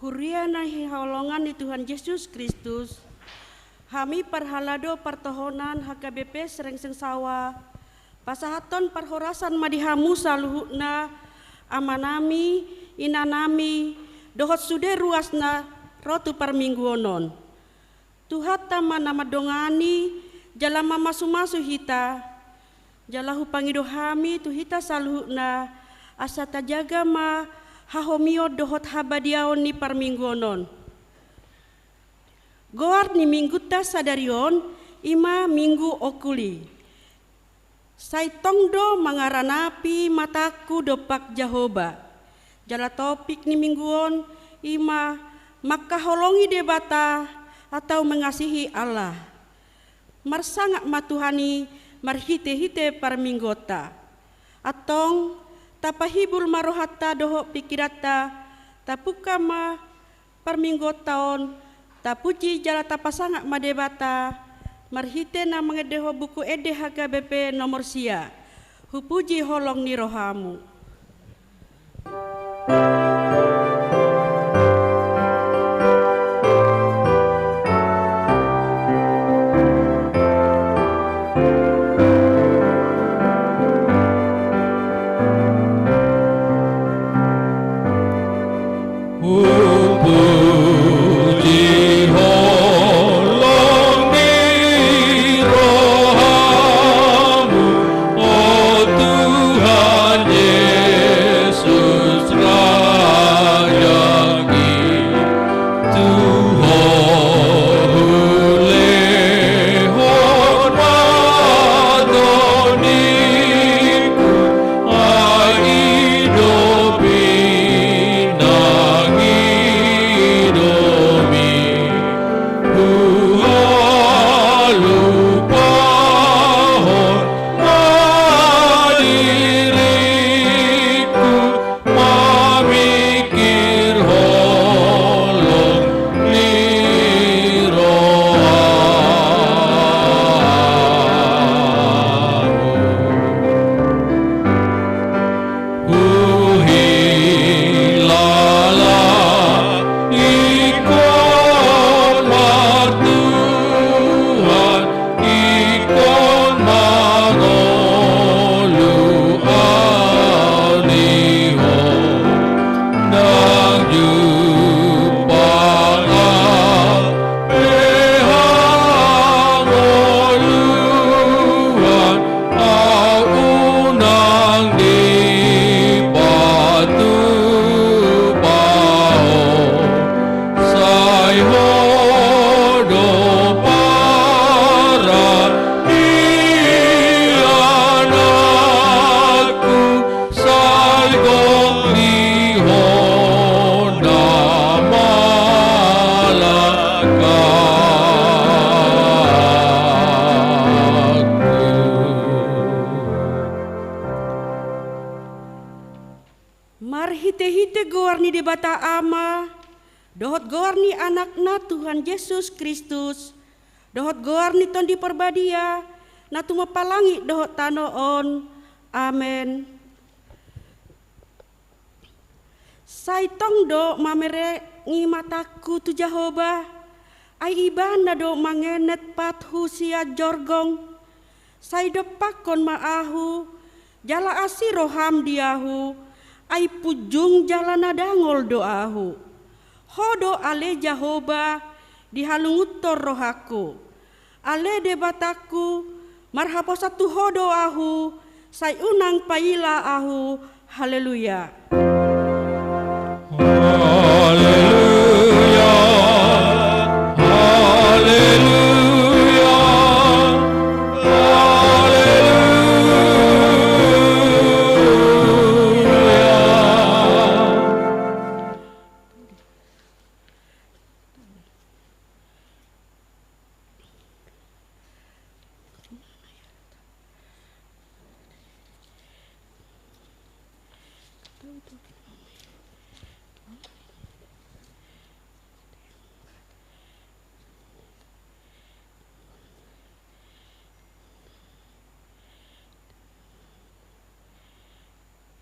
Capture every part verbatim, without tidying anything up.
Huria na hinaholongan ni Tuhan Jesus Kristus, hami parhalado partohonan H K B P Srengseng Sawa, pasahathon parhorasan ma di hamu saluhutna, amanami, inanami, dohot sude ruasna ro tu parmingguon on. Tuhanta ma na mandongani jala mamasumasu hita, jala hupangido hami tu hita saluhutna, asa tajaga ma hahomion dohot habadiaon ni parmingguon on. Goar ni minggunta sadari on i ma Minggu Ongkuli. Sai tong do mangaranapi matangku dompak Jahowa. Jala topik ni minggu on i ma mangkaholongi Debata atau mengasihi Allah. Marsangap ma Tuhan i marhite-hite parmingguonta. Antong, tapahibul ma rohanta dohot pingkiranta, tapungka ma parmingguonta on, tapuji jala tapasangap ma Debata, marhite na mangendehon Buku Ende H K B P nomor sia. Hupuji holong ni rohamu. Hupuji holong ni rohamu, o Tuhan Jesus Raja i, tu Ho hulehon ma tondingku, ai i do pinangidomi. Huhalupahon ma diringku, mamingkir holong ni rohamu. Huhilala ingkon ma Tuhan, ingkon mangolu au di Ho, ndang jumpang au pe hangoluan, au unang dipatupa Ho. Sai Ho do paran ni anakku, sai gok di Ho na malangkangku. Marhite-hite goar ni Debata Ama, dohot goar ni Anakna Tuhan Jesus Kristus, dohot goar ni Tondi Parbadia, na tumompa langit dohot tano on. Amen. Sai tong do mamerengi matangku tu Jahowa, ai Ibana do mangenet pathu sian jorgong. Sai dompakkon ma ahu, jala asi roham di ahu, ai punjung jala na dangol do ahu. Ho do ale Jahowa, dihalungunhon rohangku. Ale Debatangku, marhaposan tu Ho do ahu, sai unang paila ahu. Haleluya. Haleluya. Haleluya. Haleluya.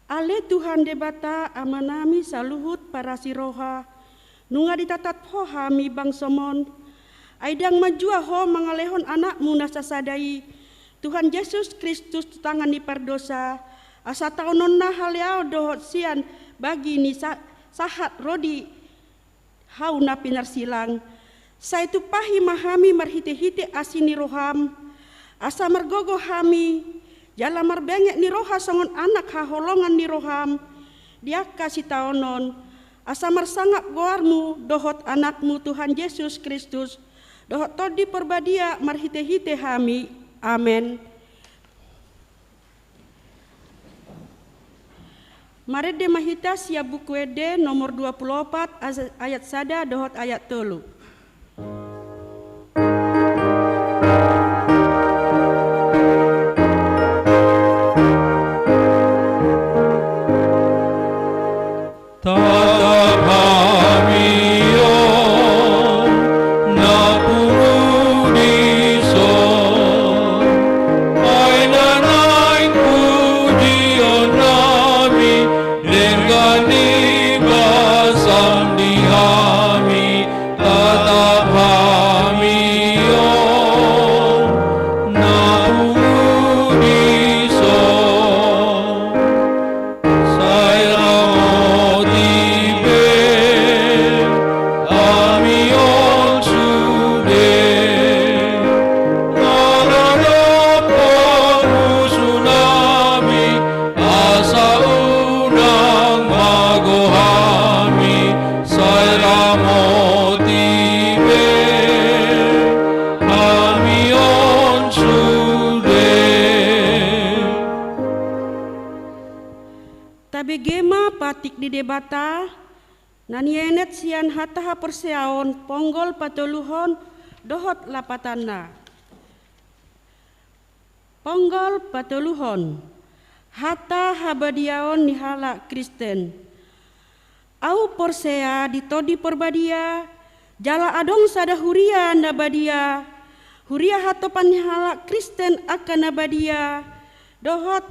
Ale Tuhan Debata, Amanami saluhut parasi roha, nunga ditatap Ho hami bangsoM on. Ai ndang manjua Ho mangalehon Anakmu na sasada i, Tuhan Jesus Kristus, tu tangan ni pardosa, asa taononNa haleaon dohot sian bagi ni sa-, sahat ro di hau na pinarsilang. Sai tumpahi ma hami marhite-hite asi ni rohaM, asa margogo hami, jala marbenget ni roha songon anak haholongan ni rohaM, di angka sitaonon, asa marsangap goarmu dohot Anakmu Tuhan Jesus Kristus, dohot Tondi Porbadia marhite-hite hami. Amen. Marende ma hita sian Buku Ende nomor dua pulu opat, ayat sada dohot ayat tolu. Tatap hami on na pungu dison, ai na naeng pujionnami, denggan ni basam di hami, tatap hami on na pungu dison. Sai ramoti be hami on sude, manadap pamusunami, asa unang mago hami, sai ramoti be hami on sude. Tabege ma patik ni Debata, na nienet sian hata haporseaon, ponggol patoluhon dohot lapatanna. Ponggol patoluhon, hata habadiaon ni halak Kristen. Ahu porsea di Tondi Porbadia, jala adong sada huria na badia, huria hatopan ni halak Kristen angka na badia, dohot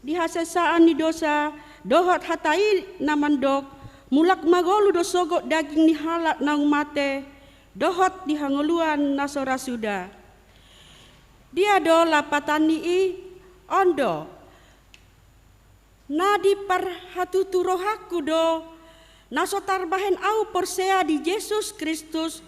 di hasesaan ni dosa, dohot hata i na mandok, mulak ma ngolu do sogot daging ni halak naung mate, dohot di hangoluan na so ra suda. Dia do lapatan ni i? On do, na diparhatutu rohangku do, na so tarbahen ahu porsea di Jesus Kristus,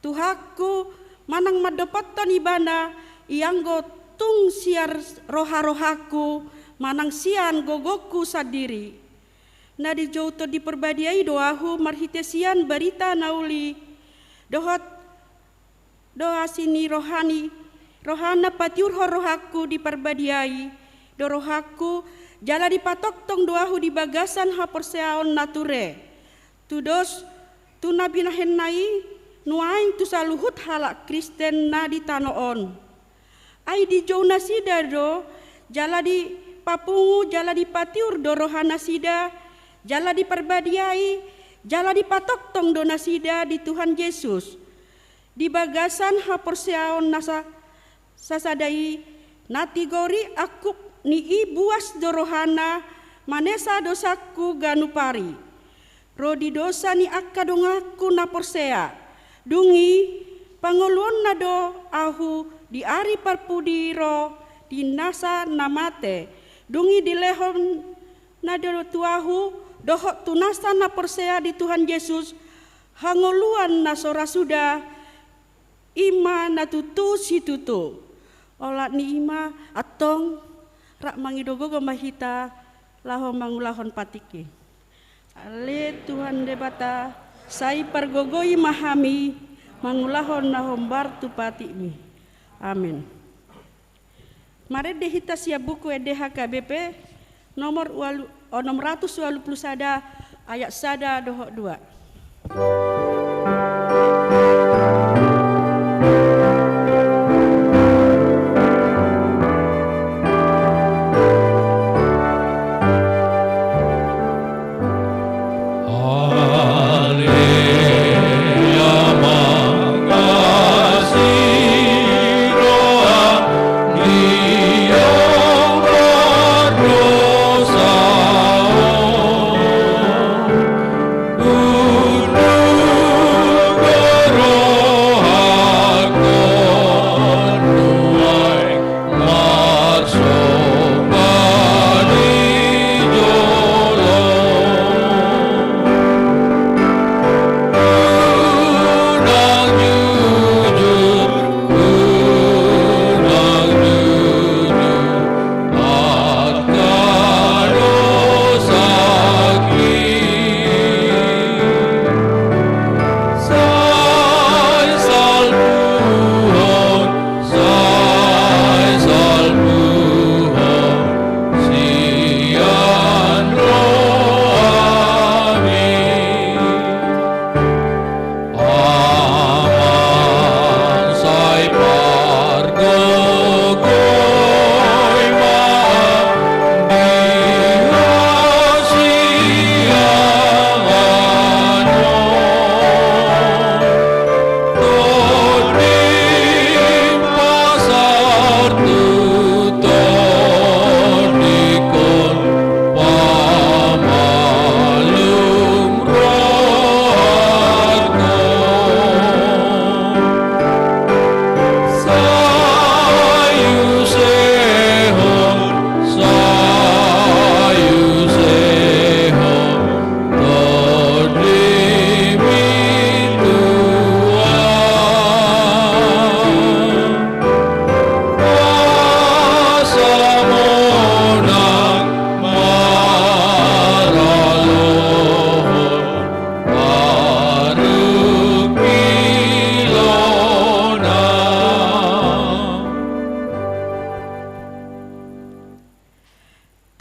Tuhanku, manang mandopothon Ibana, ianggo tung sian roha-rohangku, manang sian gogongku sandiri. Na dijou Tondi Porbadia i do ahu marhite sian barita na uli, dohot do asi ni rohani, rohana patiurhon rohangku di Parbadia i do rohangku, jala dipatongtong do ahu di bagasan haporseaon na ture. Tudos tu na binahenna i nuaeng tu saluhut halak Kristen na di tano on. Ai dijou nasida do, jala dipapungu, jala dipatiur do rohanasida, jala diparbadiai, jala dipatongtong do nasida di Tuhan Jesus. Di bagasan haporseaon na sa-, sasada i, na tigor i angkup ni i buas do rohana manesa dosangku ganup ari. Ro di dosa ni angka donganku na porsea. Dung i, pangoluonna do ahu di ari parpudi ro di nasa na mate. Dung i dilehonna do tu ahu, dohot tu nasa na porsea di Tuhan Jesus, hangoluan na so ra suda, i ma na tutu situtu. Olat ni i ma, antong, rap mangido gogo ma hita, laho mangulahon patik i. Ale Tuhan Debata, sai pargogoi ma hami, mangulahon na hombar tu patikmi. Amen. Marende hita sian Buku Ende H K B P, nomor ualu-, onom ratus ualu pulu sada, ayat sada dohot dua.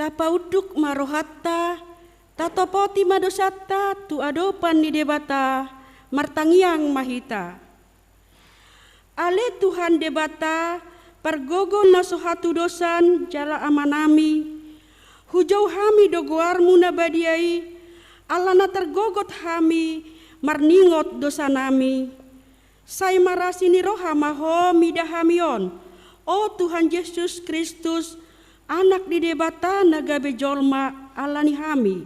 Tapaunduk ma rohanta, tatopoti ma dosanta tu adopan ni Debata, martangiang ma hita. Ale Tuhan Debata, pargogo na so hatudosan jala Amanami, hujou hami do goarMu na badia i, ala na targogot hami marningot dosanami. Sai marasi ni roha ma Ho mida hami on, o Tuhan Jesus Kristus, Anak ni Debata na gabe jolma ala ni hami.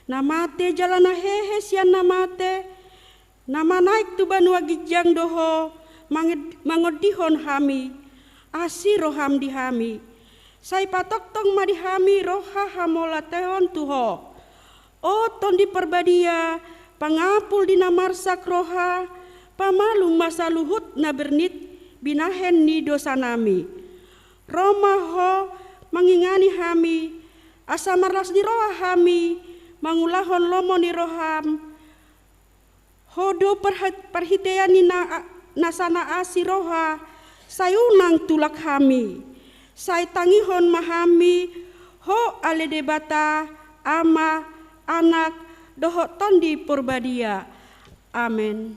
Na mate jala na hehe sian na mate, na manaek tu banua ginjang do Ho, manged-, mangondihon hami, asi rohaM di hami. Sai patongtong ma di hami roha hamauliateon tu Ho. O Tondi Parbadia, pangapul di na marsak roha, pamalum ma saluhut na bernit binahen ni dosanami. Ro ma Ho mangingani hami, asa marlas ni roha hami mangulahon lomo ni rohaM. Ho do parha-, parhitean ni na, nasa na asi roha, sai unang tulak hami. Sai tangihon ma hami Ho ale Debata, Ama, Anak, dohot Tondi Parbadia. Amen.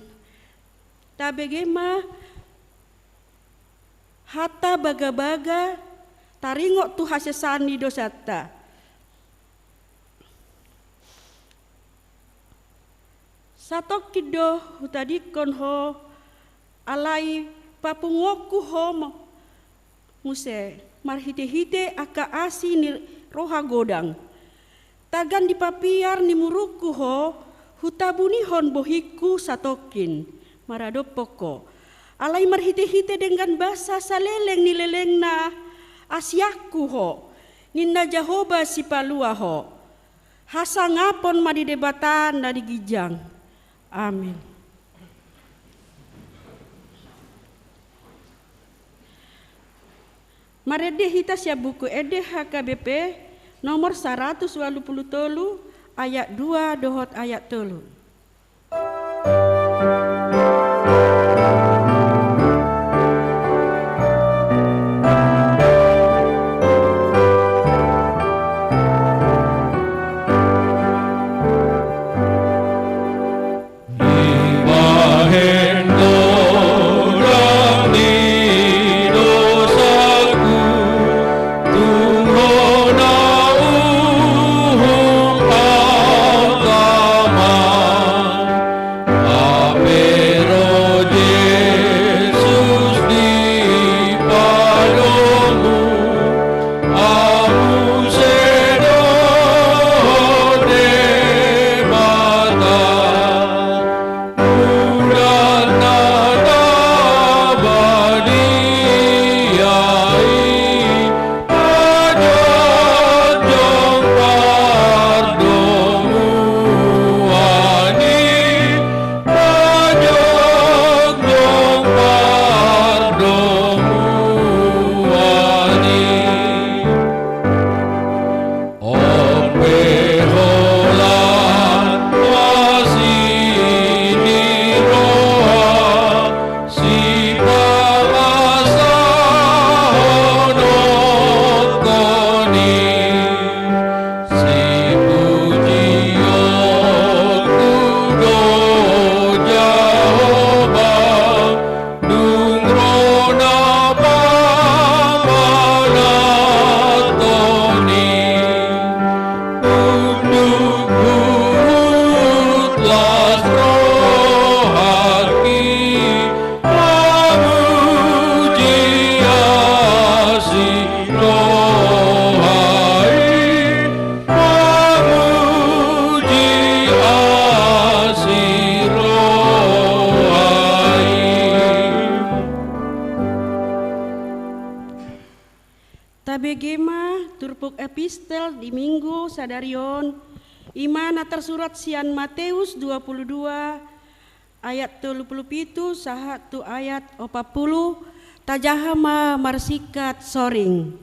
Tabege ma hata bagabaga, taringot tu hasesaan ni dosanta. Satongkin do hutadingkon Ho, alai papunguonku Ho mo-, muse, marhitehite angka asi ni roha godang. Tagan di papiar ni murungku Ho, hutabunihon bohingku satongkin, maradophon Ho. Alai marhitehite denggan basa saleleng ni lelengna asianku Ho, ninna Jahowa Sipalua Ho. Hasangapon ma di Debata na di ginjang. Amen. Marende hita sian Buku Ende H K B P nomor saratus ualu pulu tolu, ayat dua dohot ayat tolu. Dibahen godang ni dosaku, tung hona uhum angka ma. Hape ro Jesus di padomu, ahu sedo Debata. Udan na badia i, pajongjong pardomuan i, pajongjong pardomuan i. On pe holan asi ni roha, sipamasahononku i. Sipujionku do Jahowa, dung ro na pamanat on i. Unduk huhut las rohangki, mamuji asi roha i. Mamuji asi roha i. Tabege ma turpuk epistel di Minggu sadari on, i ma na tarsurat sian Mateus dua pulu dua ayat tolu pulu pitu sahat tu ayat opat pulu, tajaha ma marsingkat soring.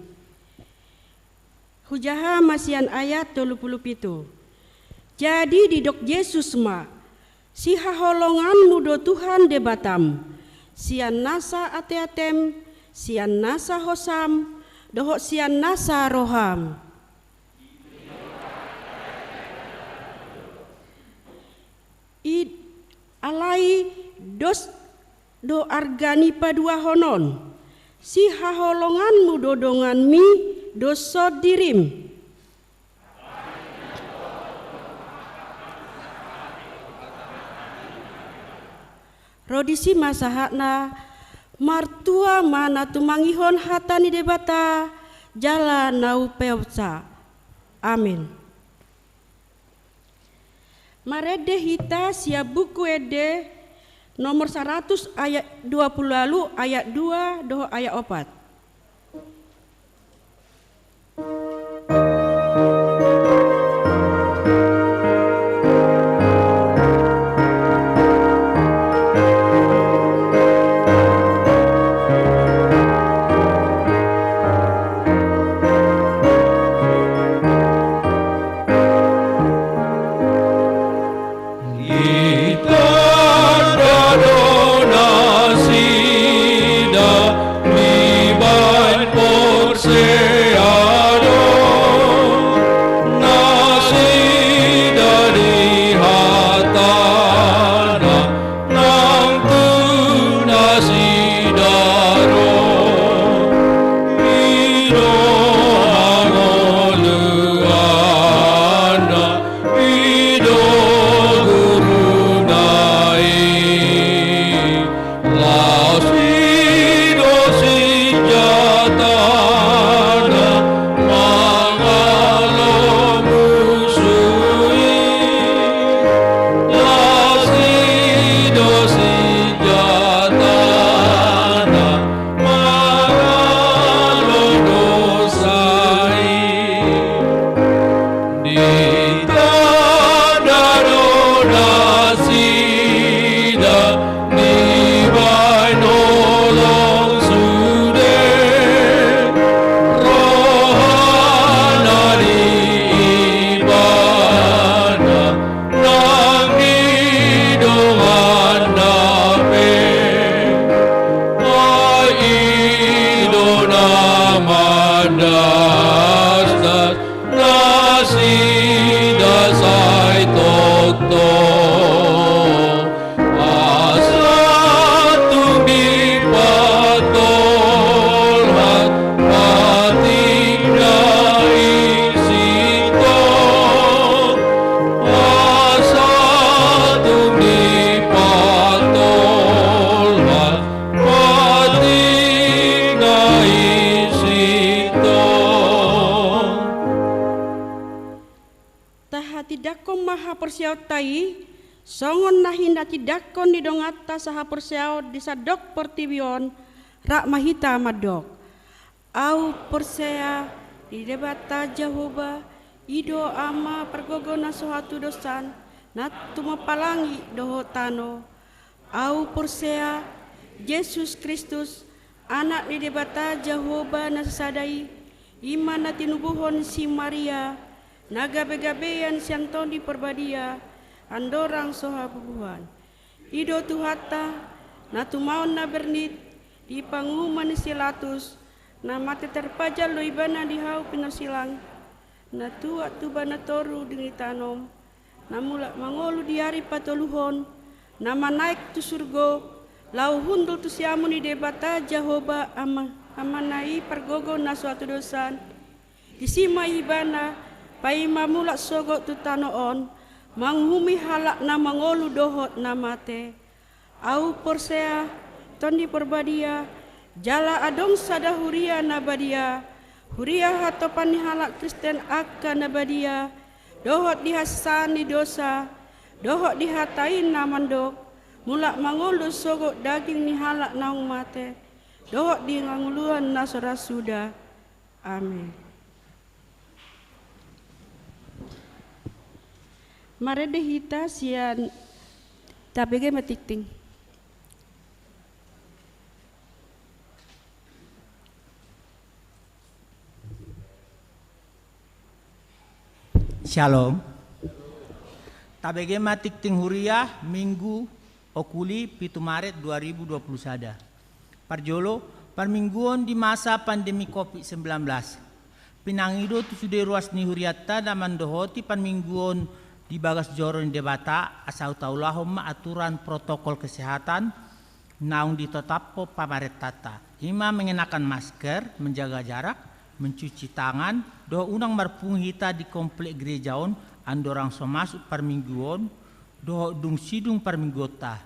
Hujaha ma sian ayat tolu pulu pitu. Jadi didok Jesus ma, sihaholonganmu do Tuhan Debatam, sian nasa ateatem, sian nasa hosam, dohot sian nasa roham. Alai dos do arga ni paduahon on. Sihaholonganmu do donganmi doshon dirim. Ro disi ma sahatna, martua ma na tumangihon hata ni Debata jala na umpeopsa. Amen. Marende hita sian Buku Ende nomor saratus ayat dua pulu ualu, ayat dua dohot ayat opat. Ditanda do nasida dibaen porsea do nasida di hatana, nang tu nasida ro. I do hangoluanna, i do guruna i. Las i do sinjatana mangalo musu i. Las i do sinjatana mangalo dosa i. Ditanda do nasida dibaen holong sude rohana di ibana nang di donganna pe. Ai i do na mandasdas nasida sai tongtong. Asa tung dipatolhas patikna i sintong. Asa tung dipatolhas patikna i sintong. Tahatindangkon ma haporseaonta i, songon na hinatindangkon ni donganta sahaporseaon di sandok portibi on, rap ma hita mandok. Ahu porsea di Debata Jahowa, i do Ama pargogo na so hatudosan, na tumompa langit dohot tano. Ahu porsea Jesus Kristus, Anak ni Debata Jahowa na sasada i, i ma na tinubuhon si Maria, na gabegabean sian Tondi Parbadia, andorang so habubuhan. I do Tuhanta, na tumaon na bernit di panguhuman ni si Pilatus, na mate tarpajal do ibana di hau pinarsilang, na tuat tu bana toru di ngolu ni tano, na mulak mangolu di ari patoluhon, na manaek tu surgo, laho hundul tu siamun ni Debata Jahowa Ama, Amana i pargogo na so hatudosan. Disi ma ibana paima mulak sogot tu tano on, manguhumi halak na mangolu dohot na mate. Ahu porsea Tondi Parbadia, jala adong sada huria na badia, huria hatopan ni halak Kristen angka na badia, dohot di hasesaan ni dosa, dohot di hata i na mandok, mulak mangolu sogot daging ni halak naung mate, dohot di hangoluan na so ra suda. Amen. Marende hita sian Tabege ma tingting. Syalom. Tabege ma tingting huria Minggu Okuli pitu Maret dua ribu dua puluh sada. Parjolo, parmingguon di masa pandemi covid sembilan belas. Pinangido tu sude ruas ni hurianta na mandohoti parmingguon di bagas joro ni Debata, asa taulahon ma aturan protokol kesehatan naung ditetaphon pamarentanta. I ma mengenakan masker, menjaga jarak, mencuci tangan, dohot unang marpungu hita di komplek gereja on andorang so masuk parmingguon dohot dung sidung parmingguonta.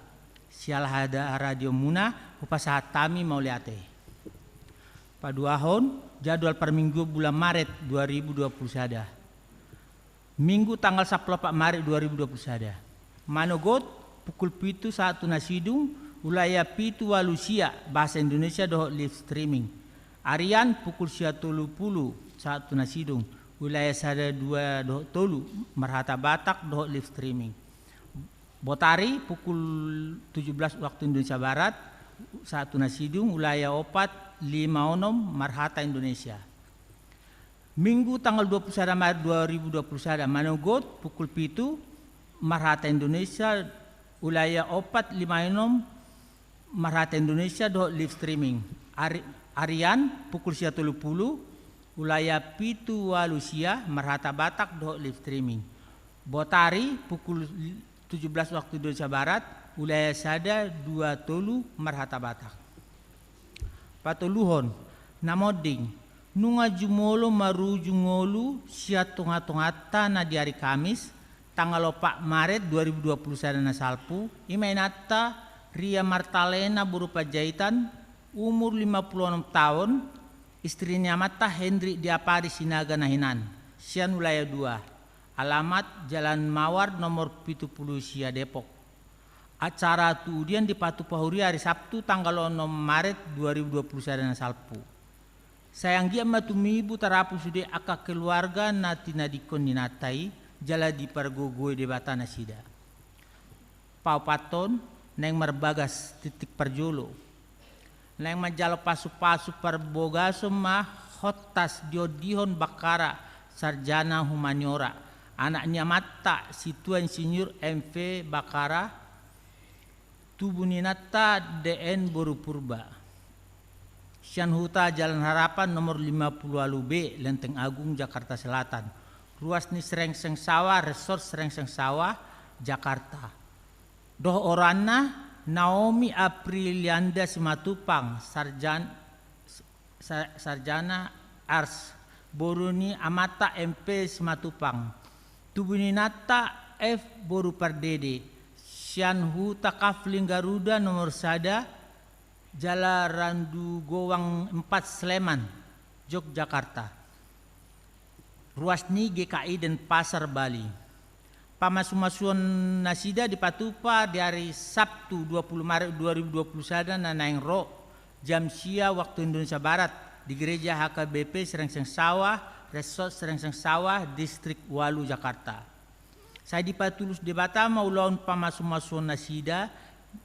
Siala haharadionmuna hupasahat hami mauliate. Paduahon, jadwal parmingguon bulan Maret dua ribu dua puluh sada. Minggu tanggal sampulu opat Maret dua ribu dua puluh sada. Manogot, pukul pitu sahat tu na sidung, wilayah pitu ualu sia, bahasa Indonesia dohot live streaming. Arian, pukul sia tolu pulu sahat tu na sidung, wilayah sada, dua dohot tolu, marhata Batak dohot live streaming. Botari, pukul tujuh belas waktu Indonesia Barat sahat tu na sidung, wilayah opat, lima, onom, marhata Indonesia. Minggu tanggal dua puluh sada Maret dua ribu dua puluh sada, manogot, pukul pitu, marhata Indonesia, wilayah opat, lima, onom, marhata Indonesia dohot live streaming. Ari-, arian, pukul sia tolu pulu, wilayah pitu ualu sia, marhata Batak dohot live streaming. Botari, pukul tujuh belas waktu Indonesia Barat, wilayah sada, dua, tolu, marhata Batak. Patoluhon, na monding, nunga jumolo marujung ngolu sian tongatonganta na di ari Kamis, tanggal opat Maret dua ribu dua puluh sada na salpu, i ma inanta Ria Martalena boru Panjaitan, umur lima puluh onom taon, istri ni amanta Henry Diapari Sinaga na hinan, sian wilayah dua, alamat Jalan Mawar nomor pitu pulu sia Depok. Acara tudian dipatupa huria ari Sabtu tanggal onom Maret dua ribu dua puluh sada na salpu. Sai anggiat ma tumibu tarapul sude angka keluarga na tinadingkon ni inanta i, jala dipargogoi Debata nasida. Paopathon, naeng marbagas titik parjolo. Naeng manjalo pasupasu parbogason ma Hontas Diondihon Bakkara, sarjana humaniora, anak ni amanta Situa Insinyur M V Bakkara, tubu ni inanta D N boru Purba. Sian huta Jalan Harapan nomor lima pulu ualu B, Lenteng Agung, Jakarta Selatan. Ruas ni Srengseng Sawah, Resort Srengseng Sawah, Jakarta. Dohot oroanna, Naomi Aprilianda Simatupang, sarjan-, sa-, sarjana Ars, boru ni amanta M P Simatupang. Tubu ni inanta F boru Pardede, sian huta Kafling Garuda nomor sada, Jalan Randu Gowang empat, Sleman, Yogyakarta. Ruas ni G K I Denpasar, Bali. Pamasumasuon nasida dipatupa di ari Sabtu dua pulu Maret dua ribu dua pulu sada na naeng ro, jam sia waktu Indonesia Barat, di Gereja H K B P Srengseng Sawah, Resort Srengseng Sawah, Distrik ualu, Jakarta. Sai dipatulus Debata ma ulaon pamasumasuon nasida,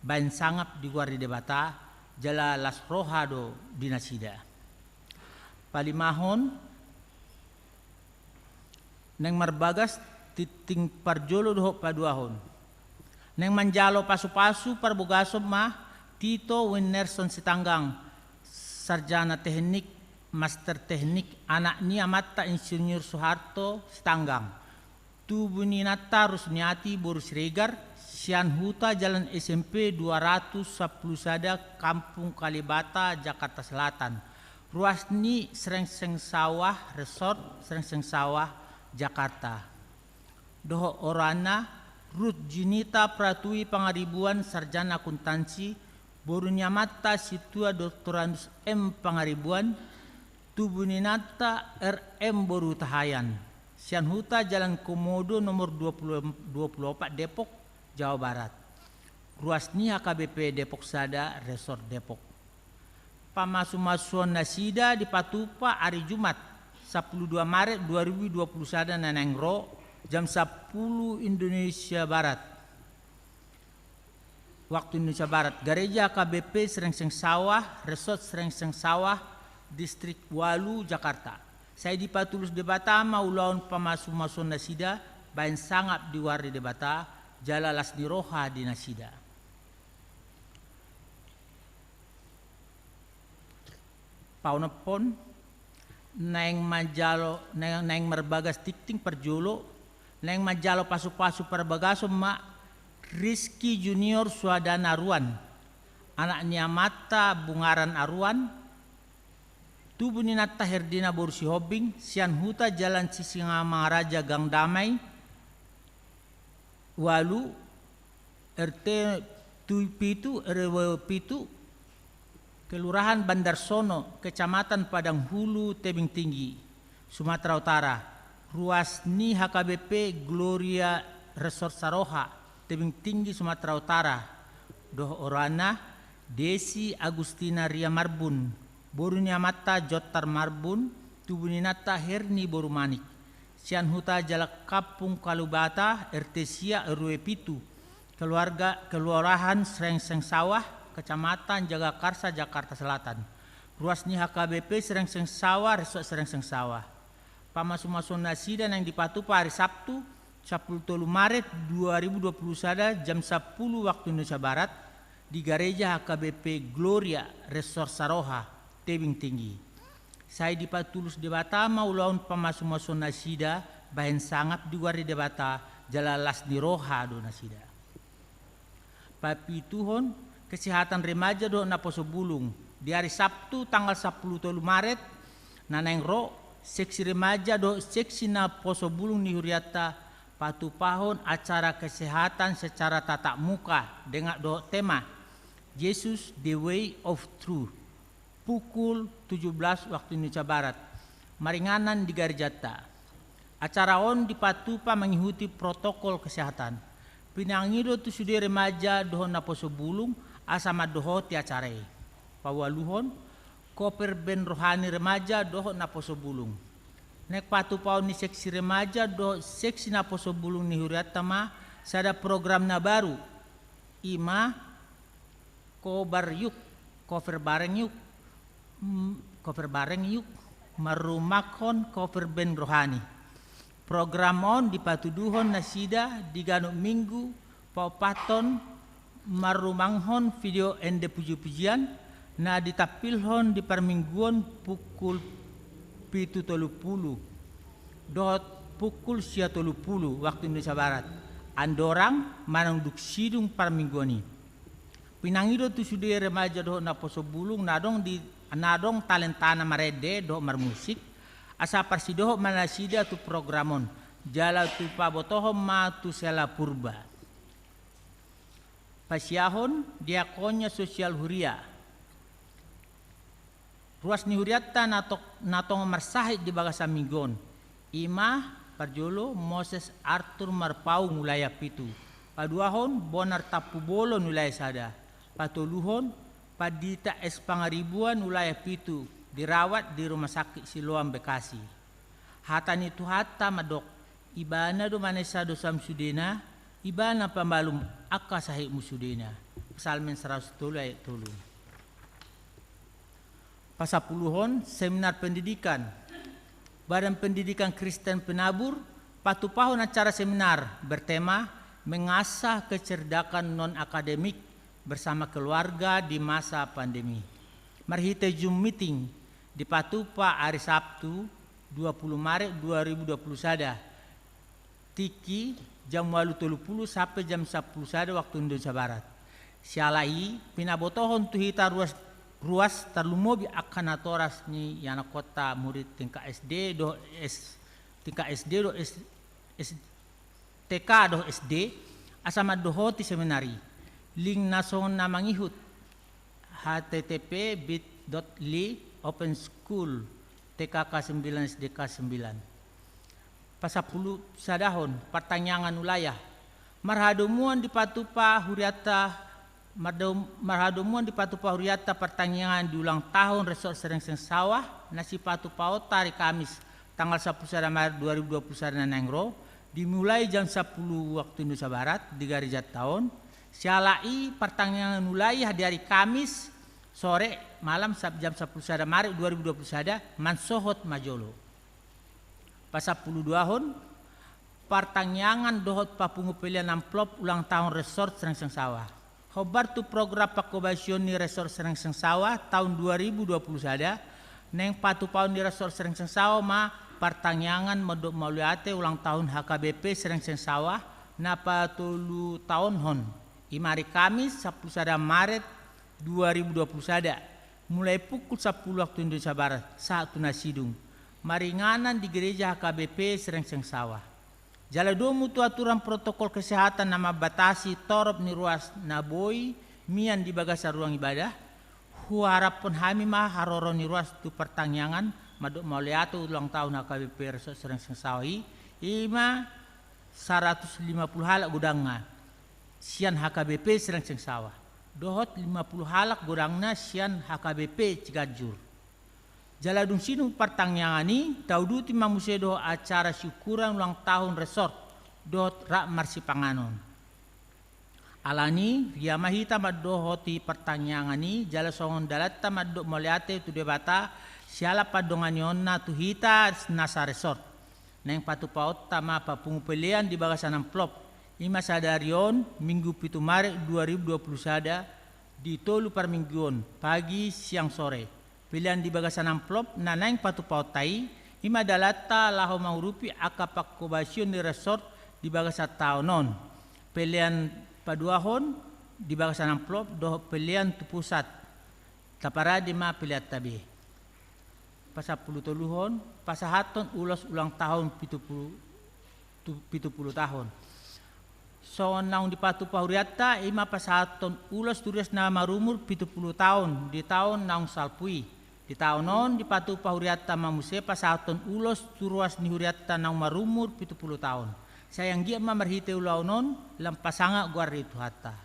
baen sangap di goar ni Debata, jala las roha do di nasida. Palimahon, naeng marbagas titik parjolo dohot paduahon. Naeng manjalo pasupasu parbogason ma Tito Winnerson Sitanggang, sarjana teknik, master teknik, anak ni amanta Insinyur Soeharto Sitanggang. Tubu ni inanta Rusniati boru Siregar, sian huta Jalan S M P dua ratus sampulu sada, Kampung Kalibata, Jakarta Selatan. Ruas ni Srengseng Sawah Resort, Srengseng Sawah, Jakarta. Dohot oroanna, Ruth Junita Pratwi Pangaribuan, sarjana akuntansi, boru ni amanta Situa Doktorandus M Pangaribuan, tubu ni inanta R M boru Hutahaean, sian huta Jalan Komodo nomor dua pulu, dua pulu opat, Depok, Jawa Barat. Ruas ni H K B P Depok sada, Resort Depok. Pamasumasuon nasida dipatupa ari Jumat, sampulu dua Maret dua ribu dua pulu sada na naeng ro, jam sampulu Indonesia Barat. Waktu Indonesia Barat, Gareja H K B P Srengseng Sawah, Resort Srengseng Sawah, Distrik ualu, Jakarta. Sai dipatulus Debata ma ulaon pamasumasuon nasida, baen sangap di goar ni Debata, jala las ni roha di nasida. Paonomhon, naeng manjalo, naeng, naeng marbagas titik parjolo, Naeng manjalo pasu-pasu parbagason ma Rizky Junior Suadana Aruan, anak ni amanta Bungaran Aruan, tubu ni inanta Herdina boru Sihombing, sian huta Jalan Sisingamangaraja Gang Damai, ualu, R T tu-, pitu, R W pitu, Kelurahan Bandarsono, Kecamatan Padang Hulu, Tebing Tinggi, Sumatera Utara, ruas ni H K B P Gloria Resort Saroha, Tebing Tinggi, Sumatera Utara, dohot oroanna, Desi Agustina Ria Marbun, boru ni amanta Jottar Marbun, tubu ni inanta Herni boru Manik, sian huta Jalan Kampung Kalubata, R T sia, R W pitu, keluarga, Kelurahan Serengseng Sawah, Kecamatan Jagakarsa, Jakarta Selatan. Ruas ni H K B P Serengseng Sawah, Resort Serengseng Sawah. Pamasu-masuon nasida naeng dipatupa ari Sabtu, sampulu tolu Maret dua ribu dua puluh sada, jam sampulu waktu Indonesia Barat, di Gareja H K B P Gloria Resort Saroha, Tebing Tinggi. Sai dipatulus Debata ma ulaon pamasu-masuon nasida, bahen sangap di goar ni Debata, jala las ni roha do nasida. Papituhon, kesehatan remaja dohot naposo bulung. Di ari Sabtu tanggal sampulu tolu Maret na naeng ro, seksi remaja dohot seksi naposo bulung ni hurianta patupahon acara kesehatan secara tatap muka dengan dohot tema Jesus the Way of Truth, pukul tujuh belas waktu Indonesia Barat, maringanan di garejanta. Acara on dipatupa mangihuti protokol kesehatan. Pinangido tu sude remaja dohot naposo bulung asa mandohoti acara i. Paualuhon, koper band rohani remaja dohot naposo bulung. Naeng patupaon ni seksi remaja dohot seksi naposo bulung ni hurianta ma sada program na baru, i ma Kobar Yuk, Koper Bareng Yuk, mm, Koper Bareng Yuk, marrumakhon koper band rohani. Program on dipatuduhon nasida di ganup minggu paopathon marrumakhon video ende puji-pujian na ditampilhon di parmingguon pukul pitu tolu pulu dohot pukul sia tolu pulu waktu Indonesia Barat. Andorang manang dung sidung parmingguon i. Pinangido tu sude remaja dohot naposo bulung na adong di, na adong talentana marende dohot marmusik, asa parsidohot ma nasida tu program on, jala tu pabotohon ma tu Sela Purba. Pasiahon, diakonia sosial huria. Ruas ni hurianta na to-, na tong marsahit di bagasan minggu on, i ma parjolo Moses Arthur Marpaung wilayah pitu, paduahon Bonar Tampubolon wilayah sada, patoluhon Pandita S Pangaribuan wilayah pitu, dirawat di Rumah Sakit Siloam Bekasi. Hata ni Tuhanta mandok, Ibana do manesa dosam sudena, Ibana pamalum angka sahitmu sudena. Psalmen saratus tolu ayat tolu. Pasampuluhon, seminar pendidikan. Badan Pendidikan Kristen Penabur patupahon acara seminar bertema Mengasah Kecerdasan Non-Akademik Bersama Keluarga di Masa Pandemi, marhite Zoom meeting, dipatupa ari Sabtu dua pulu Maret dua ribu dua pulu sada, tingki jam ualu tolu pulu sampe jam sampulu sada waktu Indonesia Barat. Siala i, pinabotohon tu hita ruas, ruas tarlumobi angka natoras ni ianakhonta murid tingkat S D dohot S-, tingkat S D dohot S-, S-, T K dohot S D, asa mandohoti seminar i. Link na songon na mangihut, H T T P bit dot L Y open school T K K sembilan S D K sembilan. Pasampulu sadahon, partangiangan wilayah. Marhadomuan dipatupa hurianta, mardom-, marhadomuan dipatupa hurianta partangiangan di ulang tahun Resort Serengseng Sawah, na sipatupaonta ari Kamis, tanggal sampulu sada Maret dua ribu dua pulu sada na naeng ro, dimulai jam sampulu waktu Indonesia Barat di garejanta on. Siala i partangiangan wilayah di ari Kamis sore malam sab-, jam sampulu sada Maret dua ribu dua pulu sada mansohot ma jolo. Pasampulu duahon, partangiangan dohot papungu pelean amplop ulang tahun Resort Serengseng Sawah. Hombar tu program pangkobasion ni Resort Serengseng Sawah tahun dua ribu dua pulu sada, naeng patupaon ni Resort Serengseng Sawah ma partangiangan mandok mauliate ulang tahun H K B P Serengseng Sawah na patolutaonhon, i ma ari Kamis sampulu sada Maret dua ribu dua puluh sada, mulai pukul sampulu waktu Indonesia Barat sahat tu na sidung, maringanan di gereja H K B P Serengseng Sawah. Jala domu tu aturan protokol kesehatan na mambatasi torop ni ruas na boi mian di bagasan ruang ibadah, huharaphon hami ma haroro ni ruas tu partangiangan mandok mauliate ulang tahun H K B P Resort Serengseng Sawah i, i ma saratus lima pulu halak godangna sian H K B P Serengseng Sawah, dohot lima pulu halak godangna sian H K B P Ciganjur. Jala dung sidung partangiangan i, tauduti ma muse dohot acara syukuran ulang tahun resort dohot rap marsipanganon. Alani, ria ma hita mandohoti partangiangan i, jala songon dalanta mandok mauliate tu Debata siala pandonganionna tu hita na saresort. Naeng patupaonta ma papungu pelean di bagasan amplop, i ma sadari on, Minggu pitu Maret dua ribu dua puluh sada, di tolu parmingguon, pagi, siang, sore. Pelean di bagasan amplop na naeng patupaonta i, i ma dalanta laho mangurupi angka pangkobasion ni resort di bagasan taon on. Pelean paduahon di bagasan amplop dohot pelean tu pusat. Taparade ma peleanta be. Pasampulu toluhon, pasahathon ulos ulang tahun pitu pulu, tu, pitu pulu tahun. Songon naung dipatupa hurianta, i ma pasahathon ulos tu ruas na marumur pitu pulu tahun di taon naung salpu i. Di taon on dipatupa hurianta ma muse pasahathon ulos tu ruas ni hurianta naung marumur pitu pulu tahun. Sai anggiat ma marhite ulaon on lam pasangap goar ni Tuhanta.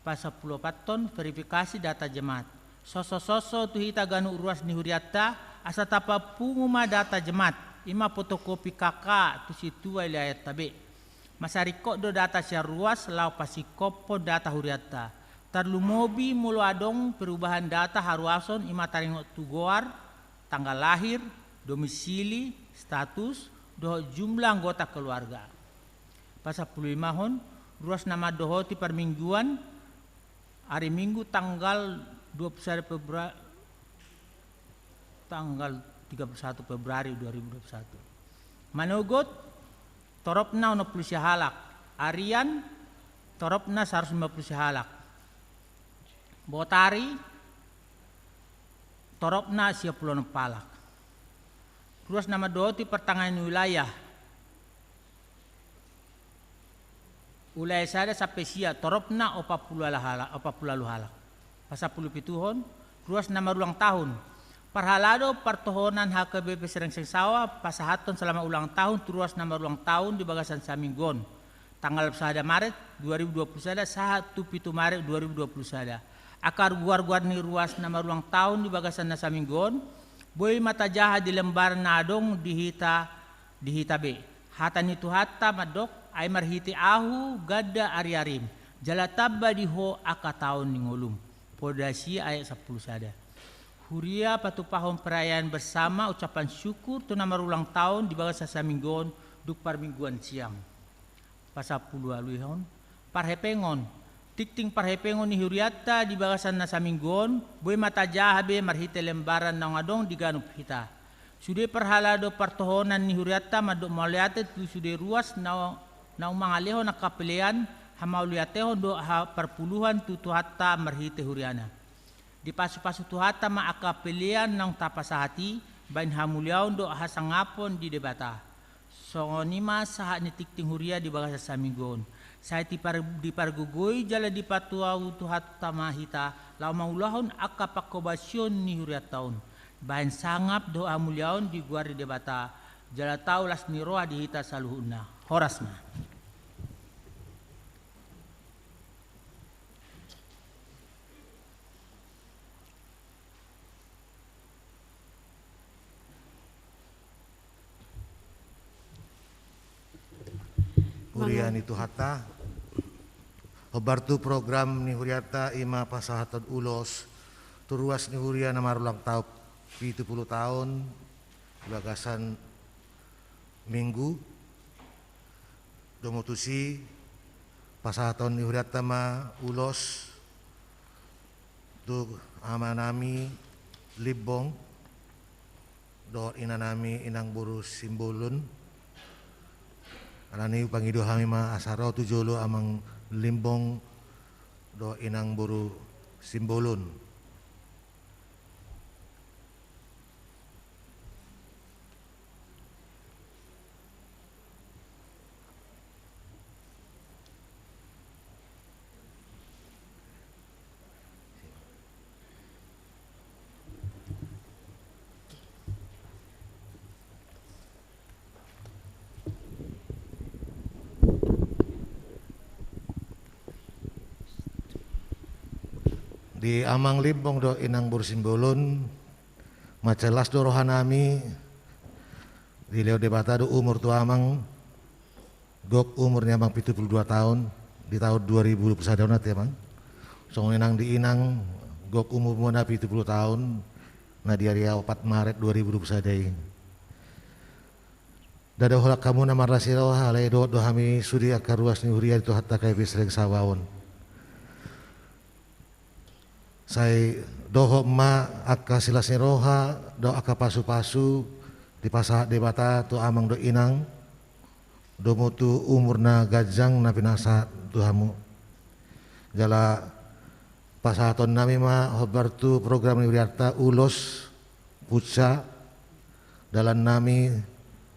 Pasampulu opathon, verifikasi data jemaat. Sosososo tu hita ganup ruas ni hurianta, asa tapapungu ma data jemaat, i ma fotokopi K K tu sintua wilayanta be. Masa ringkot do data sian ruas laho pasingkophon data hurianta. Tarlumobi molo adong perubahan data haruason, i ma taringot tu goar, tanggal lahir, domisili, status, dohot jumlah anggota keluarga. Pasampulu limahon, ruas na mandohoti parmingguan, ari Minggu tanggal dua puluh sada Februari, tanggal tiga puluh satu Februari dua ribu dua puluh satu. Manogot, toropna onom pulu sia halak. Arian, toropna saratus lima pulu sia halak. Botari, toropna sia pulu onom halak. Ruas na mandohoti partangiangan ni wilayah, wilayah sada sampe sia, toropna opat pulu ala halak, opat pulu ualu halak. Pasampulu pituhon, ruas na marulang tahun. Parhalado partohonan H K B P Serengseng Sawah pasahathon selamat ulang tahun tu ruas na marulang tahun di bagasan saminggu on, tanggal sada Maret dua ribu dua puluh sada sahat tu pitu Maret dua ribu dua puluh sada. Angka goargoar ni ruas na marulang tahun di bagasan na saminggu on boi ma tajaha di lembaran na adong di hita, di hita be. Hata ni Tuhanta mandok, ai marhite ahu ganda ariarim, jala tamba di ho angka taon ni ngolum. Poda sia ayat sampulu sada. Huria patupahon perayaan bersama ucapan syukur tu na marulang tahun di bagasan saminggu on dung parmingguan siang. Pasampulu ualuhon, parhepengon. Tingting parhepengon ni hurianta di bagasan na saminggu on boi ma tajaha be marhite lembaran naung adong di ganup hita. Sude parhalado partohonan ni hurianta mandok mauliate tu sude ruas na, naung mangalehon angka pelean hamauliatehon dohot haparpuluhan tu Tuhanta marhite huriana. Dipasupasu Tuhanta ma angka pelean naung tapasahat i bahen hamuliaon dohot hasangapon di Debata. Songon i ma sahat ni tingting huria di bagasan saminggu on. Sai dipar-, dipargogoi jala dipatuau Tuhanta ma hita laho mangulahon angka pangkobasion ni hurianta on bahen sangap dohot hamuliaon di goar ni Debata, jala tau las ni roha di hita saluhutna. Horas ma. Huria ni Tuhanta, hombar tu program ni hurianta, i ma pasahathon ulos tu ruas ni huria na marulang tahun pitu pulu tahun di bagasan Minggu. Domu tusi, pasahathon ni hurianta ma ulos tu amanami Limbong, dohot inanami Inang Boru Simbolon. Alani i hupangido hami ma asa ro tu jolo Amang Limbong dohot Inang Boru Simbolon. Di Amang Limbong dohot Inang Boru Simbolon, mansai las do rohanami, dilehon Debata do umur tu Amang, gok umur ni Amang pitu pulu dua taon, di taon dua ribu dua pulu sada on ate Amang. Songon i nang di Inang, gok umurmuna pitu pulu taon, na di ari opat Maret dua ribu dua pulu sada i. Ndada holan hamuna marlas ni roha, alai dohot do hami sude angka ruas ni huria di Tuhanta K P P Sering Sawa on. Sai dohot ma angka silas ni roha dohot angka pasupasu dipasahat Debata tu Amang dohot Inang, domu tu umur na ganjang na pinasahat tu hamu. Jala pasahatonnami ma hombar tu program ni hurianta ulos, punsa, dalannami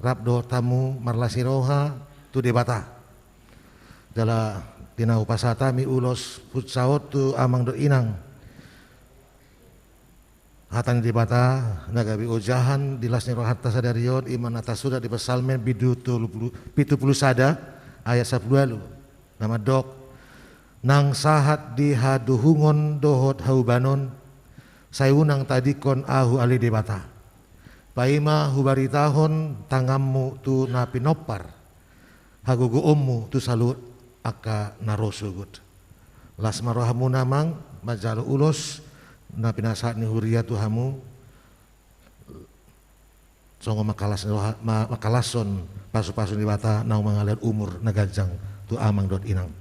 rap dohot hamu marlas ni roha tu Debata. Jala di na hupasahat hami ulos punsa on tu Amang dohot Inang, hata ni Debata na gabe ojahan di las ni rohanta sadari on, i ma na tarsurat di Psalmen bindu tolu pulu, pitu pulu sada ayat sampulu ualu, na mandok: Nang sahat di hadohungon dohot haubanon, sai unang tadingkon ahu ale Debata. Paima hubaritahon tanganmu tu na pinompar, hagogoonmu tu saluhut angka na ro sogot. Las ma rohamuna Amang manjalo ulos na pinasahat ni huria tu hamu, songon mangkalas roha, ma-, mangkalashon pasupasu ni Debata naung mangalehon umur na ganjang tu Amang dohot Inang.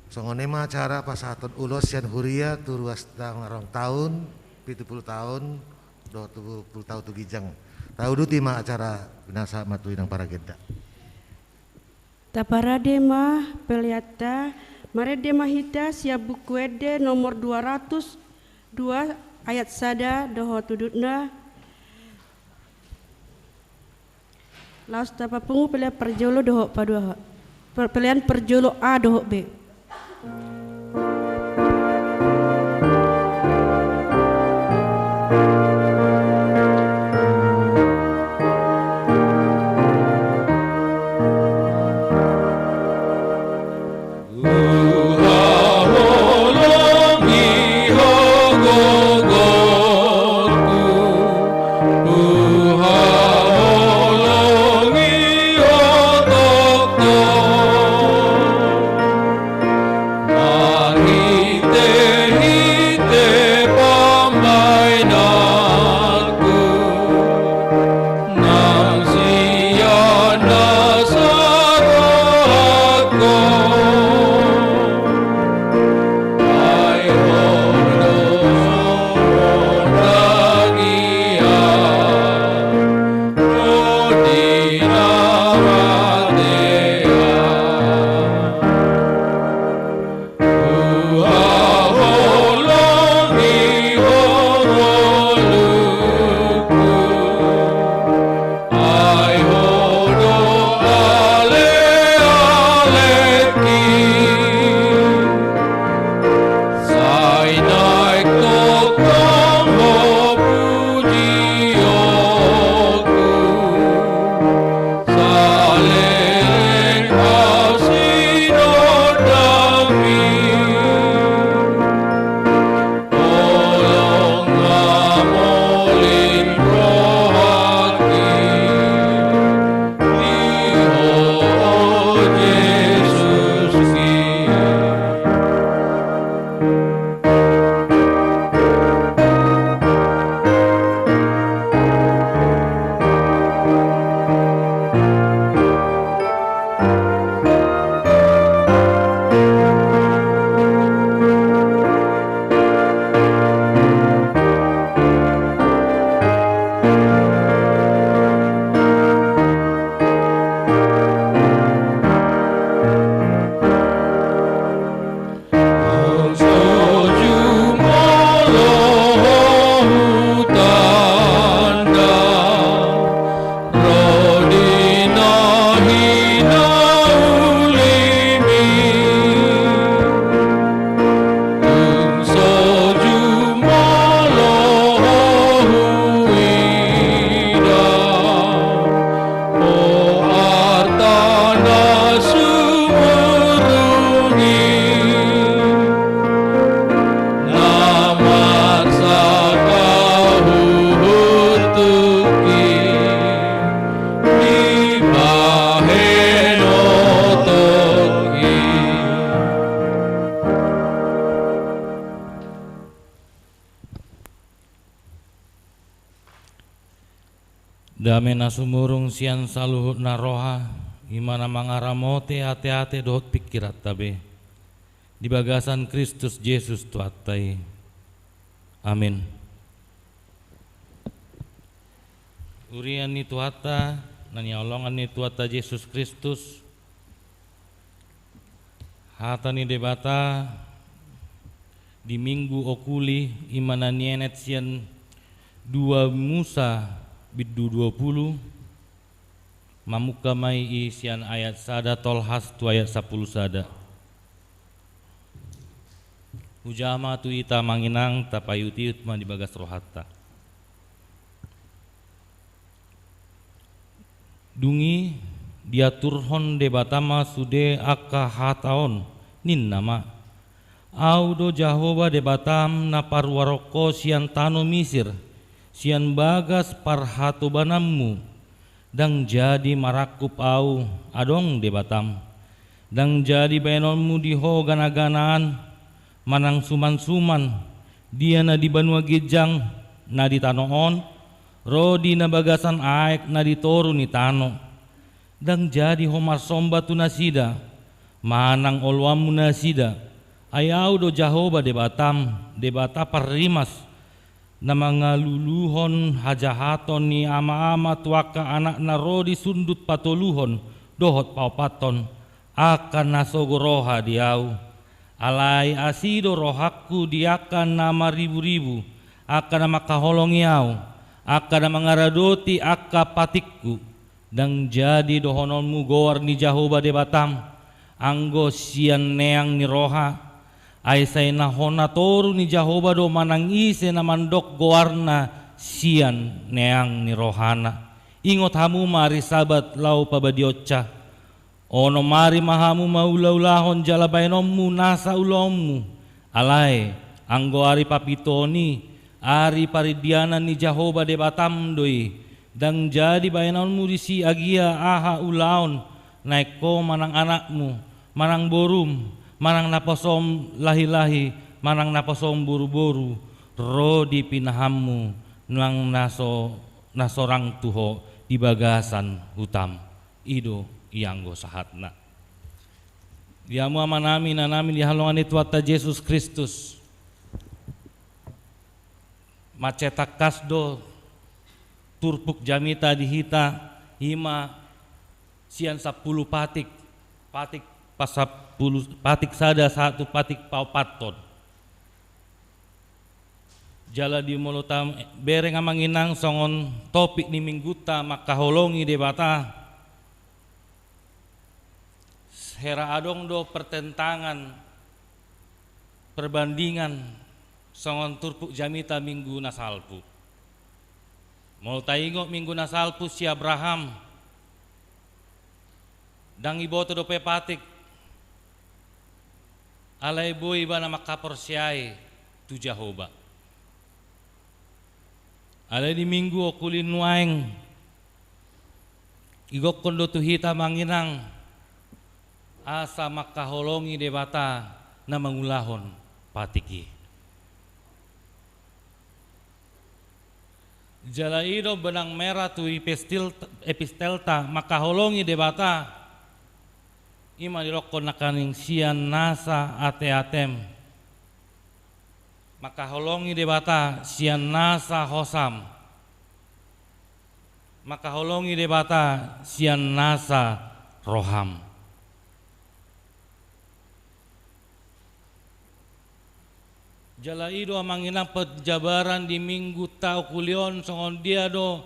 Songon i ma acara pasahaton ulos sian huria tu ruas na marhite taon, pitu pulu taon, dohot tolu pulu taon tu ginjang. Tauduti ma acara, pinasahat ma tu inang paragenda. Taparade ma peleanta, marende ma hita sian Buku Ende nomor dua ratus dua ayat sada dohot udutna. Laos tapapungu pelean parjolo dohot paduahon. Per-, pelean parjolo A dohot B. Dame na sumurung sian saluhut na roha, i ma na mangaramoti ateate dohot pingkiranta be, di bagasan Kristus Jesus Tuhanta i. Amin. Huria ni Tuhanta, na hinaholongan ni Tuhanta Jesus Kristus, hata ni Debata di Minggu Okuli, i ma na nienet sian dua Musa bindu dua pulu, mamungka ma i sian ayat sada tolhas tu ayat sampulu sada. Hujaha ma tu hita amang inang, tapaihutihut ma di bagas rohanta. Dung i diaturhon Debata ma sude angka hata on, ninna ma: Ahu do Jahowa Debatam na paruarhon ho sian tano Misir, sian bagas parhatobananmu. Ndang jadi marangkup Ahu adong Debatam. Ndang jadi baenonmu di ho ganaganaan, manang sumansuman, dia na di banua ginjang na di tano on, ro di na bagasan aek na di toru ni tano. Ndang jadi ho marsomba tu nasida, manang oloanmu nasida. Ai Ahu do Jahowa Debatam, Debata parrimas, na mangaluluhon hajahaton ni amaama tu angka anakna ro di sundut patoluhon dohot paopathon, angka na sogo roha di Ahu. Alai asi do rohangku di angka na mariburibu, angka na mangkaholongi Ahu, angka na mangaradoti angka patikku. Ndang jadi dohononmu goar ni Jahowa Debatam, anggo sian neang ni roha. Ai sai na hona toru ni Jahowa do manang ise na mandok goarna sian neang ni rohana. Ingot hamu ma ari Sabat laho pabadionsa. Onom ari ma hamu mangulaulahon jala baenonmu nasa ulaonmu. Alai, anggo ari papiton i, ari parindanan ni Jahowa Debatam do i. Ndang jadi baenonmu disi agia aha ulaon, naeng ho manang anakmu, manang borum, manang naposom lahilahi, manang naposom boruboru, ro di pinahanmu, nang na so, na sorang tu ho di bagasan hutam. I do i anggo sahatna. Di hamu amanami, inanami, di haholongan ni Tuhanta Jesus Kristus, mansai tangkas do turpuk jamita di hita, i ma sian sampulu patik, patik pasampulu, patik sada sahat tu patik paopathon. Jala di molo tabereng amang inang songon topik ni minggunta mangkaholongi Debata, hera adong do pertentangan, perbandingan songon turpuk jamita minggu na salpu. Molo taingot minggu na salpu si Abraham, ndang iboto dope patik, alai boi ibana mangkaporseai tu Jahowa. Alai di minggu okuli nuaeng, igokkon do tu hita amang inang, asa mangkaholongi Debata na mangulahon patik i. Jala i do benang merah tu epistil-, epistelta, mangkaholongi Debata, i ma didokkon nangkaning sian nasa ateatem. Mangkaholongi Debata sian nasa hosam. Mangkaholongi Debata sian nasa roham. Jala i do amang inang penjabaran di minggunta okuli on, songon dia do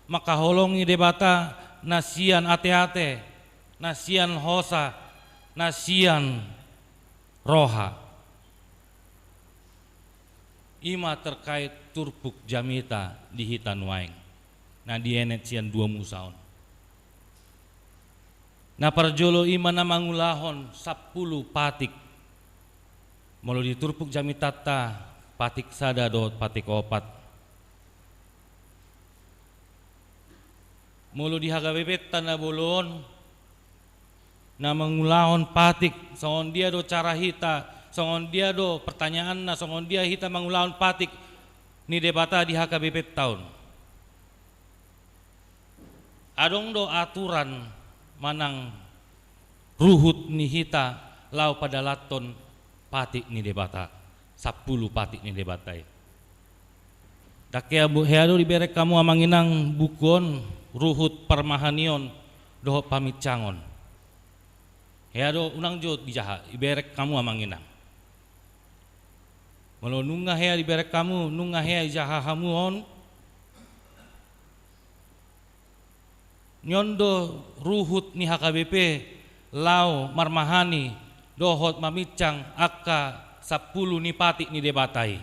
mangkaholongi Debata na sian ateate, na sian hosa, na sian roha. I ma terkait turpuk jamita di hita nuaeng, na dienet sian dua Musa on. Na parjolo i ma na mangulahon sampulu patik. Molo di turpuk jamitanta, patik sada dohot patik opat. Molo di H K B P-ta na bolon, na mangulahon patik, songon dia do cara hita, songon dia do pertanyaanna, songon dia hita mangulahon patik ni Debata di H K B P-ta on. Adong do aturan manang ruhut ni hita laho padalanhon patik ni Debata, sampulu patik ni Debata i. Ndang hea, hea do dibereng hamu amang inang buku on, ruhut parmahanion dohot pamitsangon. Hea do, unang jo dijaha, dibereng hamu amang inang. Molo nunga hea dibereng hamu, nunga hea dijaha hamu on, nion do ruhut ni H K B P laho marmahani dohot maminsang angka sampulu ni patik ni Debata i.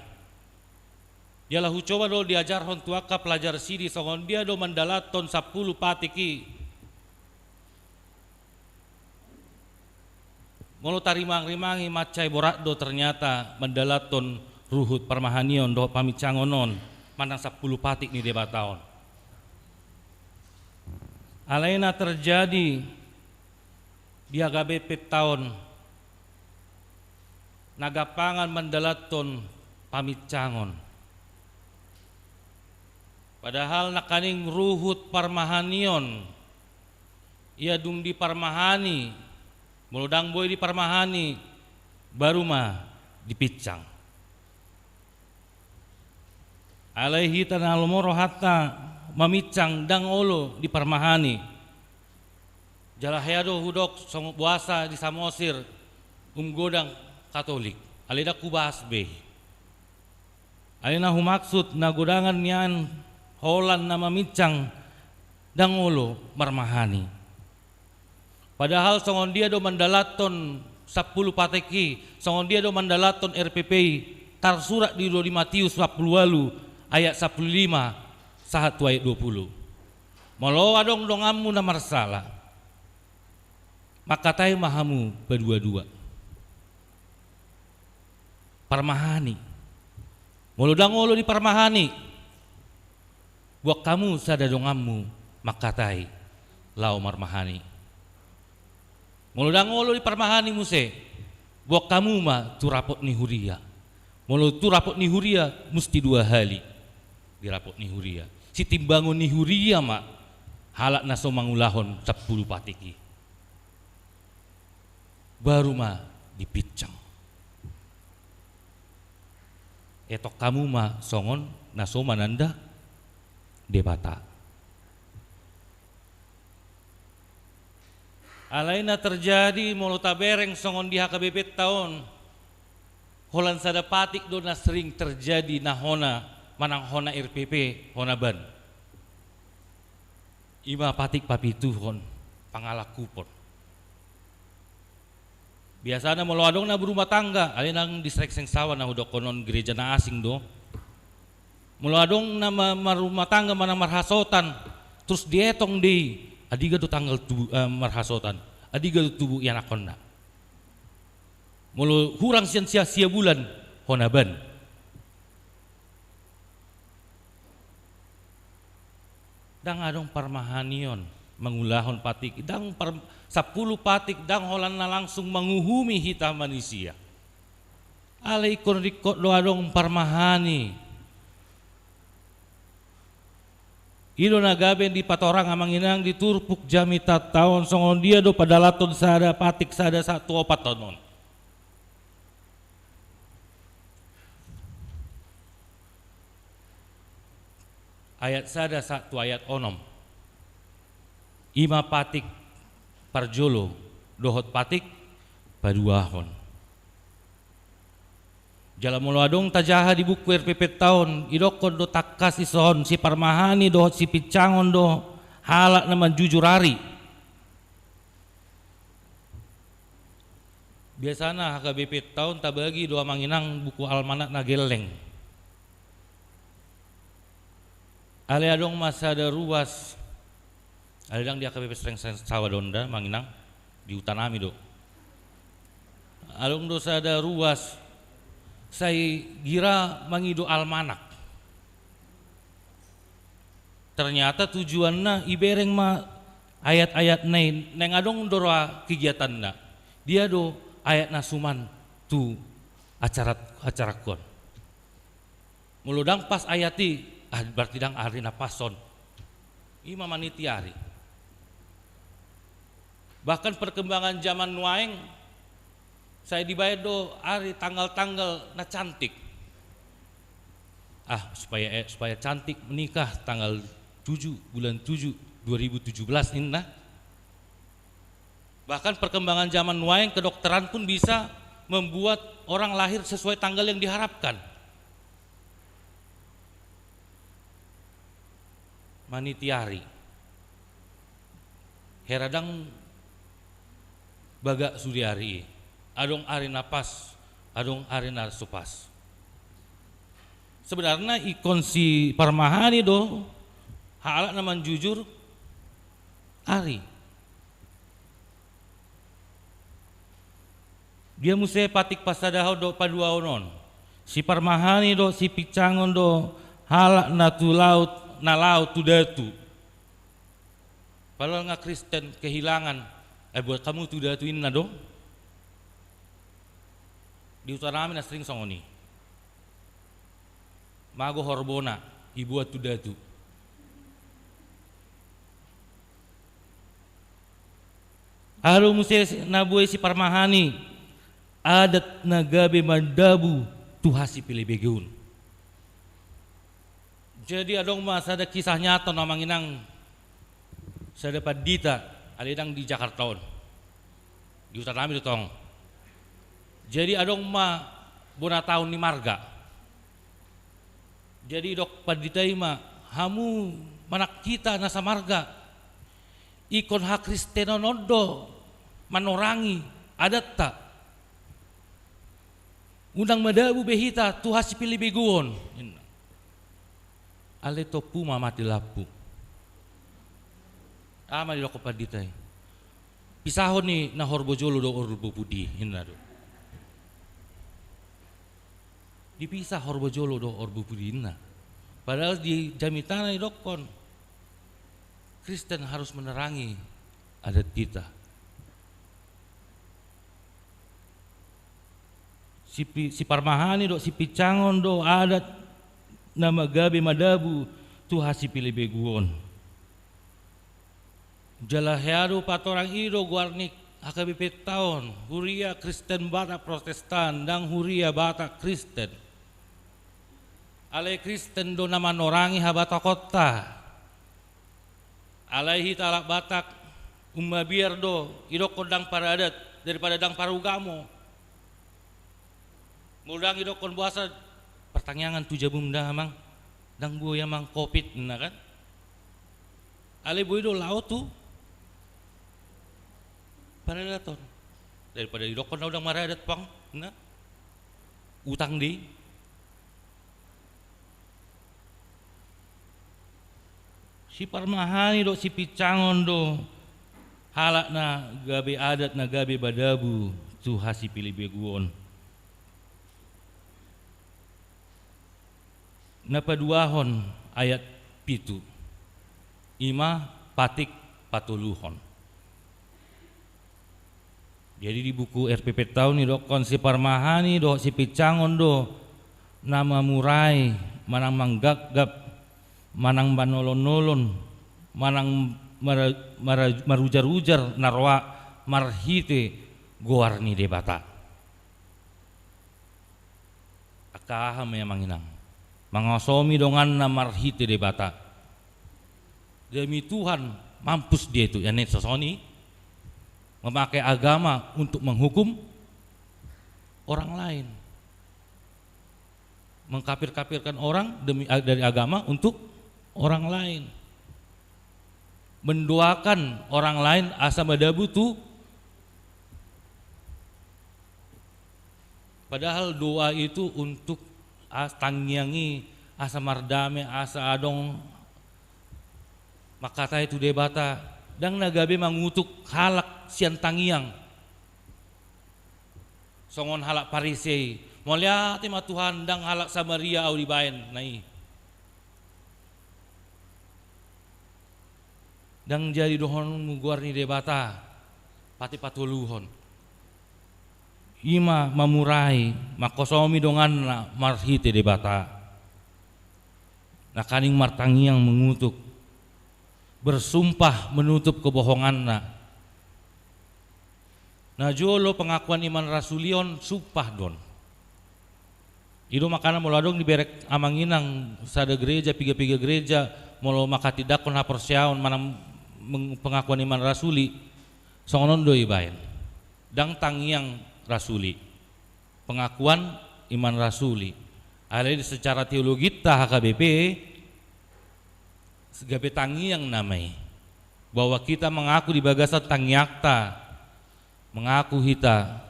Jala hucoba do diajarhon tu angka pelajar sidi songon dia do mandalanhon sampulu patik i. Molo tarimang-rimangi, mansai borat do ternyata mandalanhon ruhut parmahanion dohot pamitsangon on manang sampulu patik ni Debata on. Alai na terjadi di H K B P ta on, na gampangan mandalanhon pamitsangon. Padahal nangkaning ruhut parmahanion, ia dung diparmahani, molo ndang boi diparmahani, baru ma dipinsang. Alai hita na lomo rohanta maminsang ndang olo diparmahani. Jala hea do hudok songon boasa di Samosir um godang Katolik. Alai ndang hubahas be i. Alai na humaksud na godangan nian holan na maminsang ndang olo marmahani. Padahal songon dia do mandalanhon sampulu patik i, songon dia do mandalanhon R P P i, tarsurat di do di Matius sampulu ualu ayat sampulu lima sahat tu ayat dua pulu. Molo adong donganmu na marsala, mangkatai ma hamu padua-dua. Parmahani. Molo ndang olo diparmahani, boan hamu sada donganmu mangkatai laho marmahani. Molo ndang olo diparmahani muse, boan hamu ma tu rapot ni huria. Molo tu rapot ni huria, musti dua hali di rapot ni huria. Sitimbangon ni huria ma halak na so mangulahon sampulu patik i. Baru ma dipinsang. Etok hamu ma songon na so mananda Debata. Alai na terjadi molo tabereng songon di H K B P ta on, holan sada patik do na sering terjadi na hona manang hona R P P, hona ban. I ma patik papituhon, pangalangkupon. Biasana molo adong na berumah tangga, alai nang di Srengseng Sawa na hudokkon on gereja na asing do. Molo adong na ma-, marumah tangga manang marhasotan, terus dietong do i, andigan do tanggal tubu, eh, marhasotan, andigan do tubu ianakhonna. Molo hurang sian sia, sia bulan, hona ban. Ndang adong parmahanion mangulahon patik, ndang par-, sampulu patik, ndang holan na langsung manguhumi hita manisia. Alai ingkon ringkot do adong parmahani. I do na gabe dipatorang amang inang di turpuk jamita ta on, songon dia do padalanhon sada patik sada sahat tu opat on. Ayat sada sahat tu ayat onom. I ma patik parjolo dohot patik paduahon. Jala molo adong tajaha di buku R P P ta on, idokkon do tangkas dison siparmahani dohot sipinsangon do halak na manjujur ari. Biasana H K B P ta on tabagi do amang inang buku almanak na gelleng. Alai adong ma sada ruas, alai ndang di H K B P Srengseng Sawa do nda, amang inang, di huta nami do. Adong do sada ruas, sai gira mangido almanak. Ternyata tujuanna ibereng ma ayat-ayat na i, naeng adong do roha kegiatanna. Dia do ayat na suman tu acara, acara on. Molo ndang pas ayat i, ah, berarti ndang ari na pas on. I ma maniti ari. Bahkan perkembangan zaman nuaeng, sai dibaen do ari tanggal-tanggal na cantik. Ah, supaya, eh, supaya cantik menikah tanggal tujuh bulan tujuh dua ribu tujuh belas ninna. Bahkan perkembangan zaman nuaeng, kedokteran pun bisa membuat orang lahir sesuai tanggal yang diharapkan. Maniti ari. Hera ndang bagak sude ari i. Adong ari na pas, adong ari na so pas. Sebenarna ingkon siparmahani do halak na manjujur ari. Dia muse patik pasadahon dohot paduahon on. Siparmahani dohot sipincangon do halak na tu laut, na laho tu datu. Padahal nga Kristen kehilangan, eh, buat kamu tu datu inna do. Di huta nami na sering songon i. Mago horbona, iboan tu datu. Adong muse na boi siparmahani adat na gabe mandabu tu hasipelebegeon. Jadi adong ma sada kisah nyata na manginang sada pandita, ale ndang di Jakarta on. Di huta nami do tong. Jadi adong ma bona taon ni marga. Jadi didok pandita i ma, hamu manang hita na samarga, ingkon hakristenon on do manorangi adatta. Unang madabu be hita tu hasipelebegeon, ninna. Ale tompu ma mate lampu. Aha ma didokkon pandita i? Pisahon ni na horbo jolo dohot horbo pudi, ninna do. Dipisah horbo jolo dohot horbo pudi, ninna. Padahal di jamitana didokkon Kristen harus menerangi adat hita. Sipi-, siparmahani dohot sipincangon do adat na gabe madabu tu hasipelebegeon. Jala hea do patorang i do goar ni H K B P ta on, Huria Kristen Batak Protestan, ndang Huria Batak Kristen. Alai Kristen do na manorangi habatakonta. Alai hita halak Batak, ummabiar do, idokkon ndang paradat, daripada ndang parugamo. Molo ndang idokkon boasa, partangiangan tu jabum da amang, ndang boi amang covid, ninna kan. Alai boi do laho tu paradaton. Daripada idokkon na ndang maradat pang, ninna. Utang di. Siparmahani dohot sipincangon do halak na gabe adat na gabe madabu tu hasipelebegeon. Na paduahon ayat pitu. I ma patik patoluhon. Jadi di buku R P P ta on didokkon siparmahani dohot sipincangon do na mamurai manang manggapgap manang manolonolon manang mara-, mara-, marujarujar na roa marhite goar ni Debata. Angka aha ma ia amang inang? Mangasomi donganna marhite Debata. Demi Tuhan mampus dia itu, ya, ning songon i, memakai agama untuk menghukum orang lain. Mengkafir-kafirkan orang demi, dari agama untuk orang lain. Mendoakan orang lain asa madabu tu. Padahal doa itu untuk as-, tangiang i asa mardame, asa adong mangkatai tu Debata, ndang na gabe mangutuk halak sian tangiang. Songon halak Parise i, mauliate ma Tuhan, ndang halak Samaria ahu dibaen, na i. Ndang jadi dohononmu goar ni Debata, patik patoluhon. I ma mamurai, mangkosomi donganna marhite Debata. Nangkaning martangiang mengutuk, bersumpah menutup kebohonganna. Na jolo pengakuan iman rasuli on sumpah do on. I do makana molo adong diberek amang inang sada gereja, piga-piga gereja, molo manghatindangkon haporseaon manang meng-, pengakuan iman rasuli, songon on do ibaen. Ndang tangiang rasuli. Pengakuan iman rasuli. Alai secara teologinta H K B P, gabe tangiang nama i. Bahwa kita mengaku di bagasan tangiangta, mengaku hita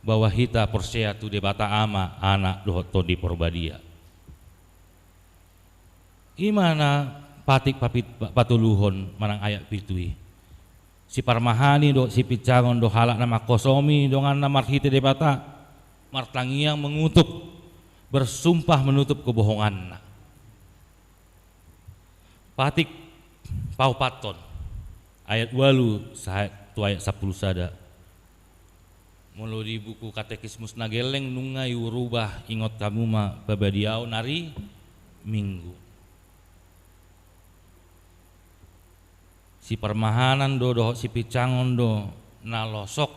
bahwa hita porsea tu Debata Ama, Anak, dohot Tondi Porbadia. I ma na patik papit-, patoluhon manang ayat pitu i. Siparmahani dohot sipincangon do halak na manghosomi donganna marhite Debata, martangiang, mengutuk, bersumpah menutup kebohonganna. Patik paopathon, ayat ualu sahat tu ayat sampulu sada. Molo di buku Katekismus na gelleng nunga i urubah, ingot hamu ma pabadiaon ari Minggu. Siparmahanan do dohot sipincangon do na losok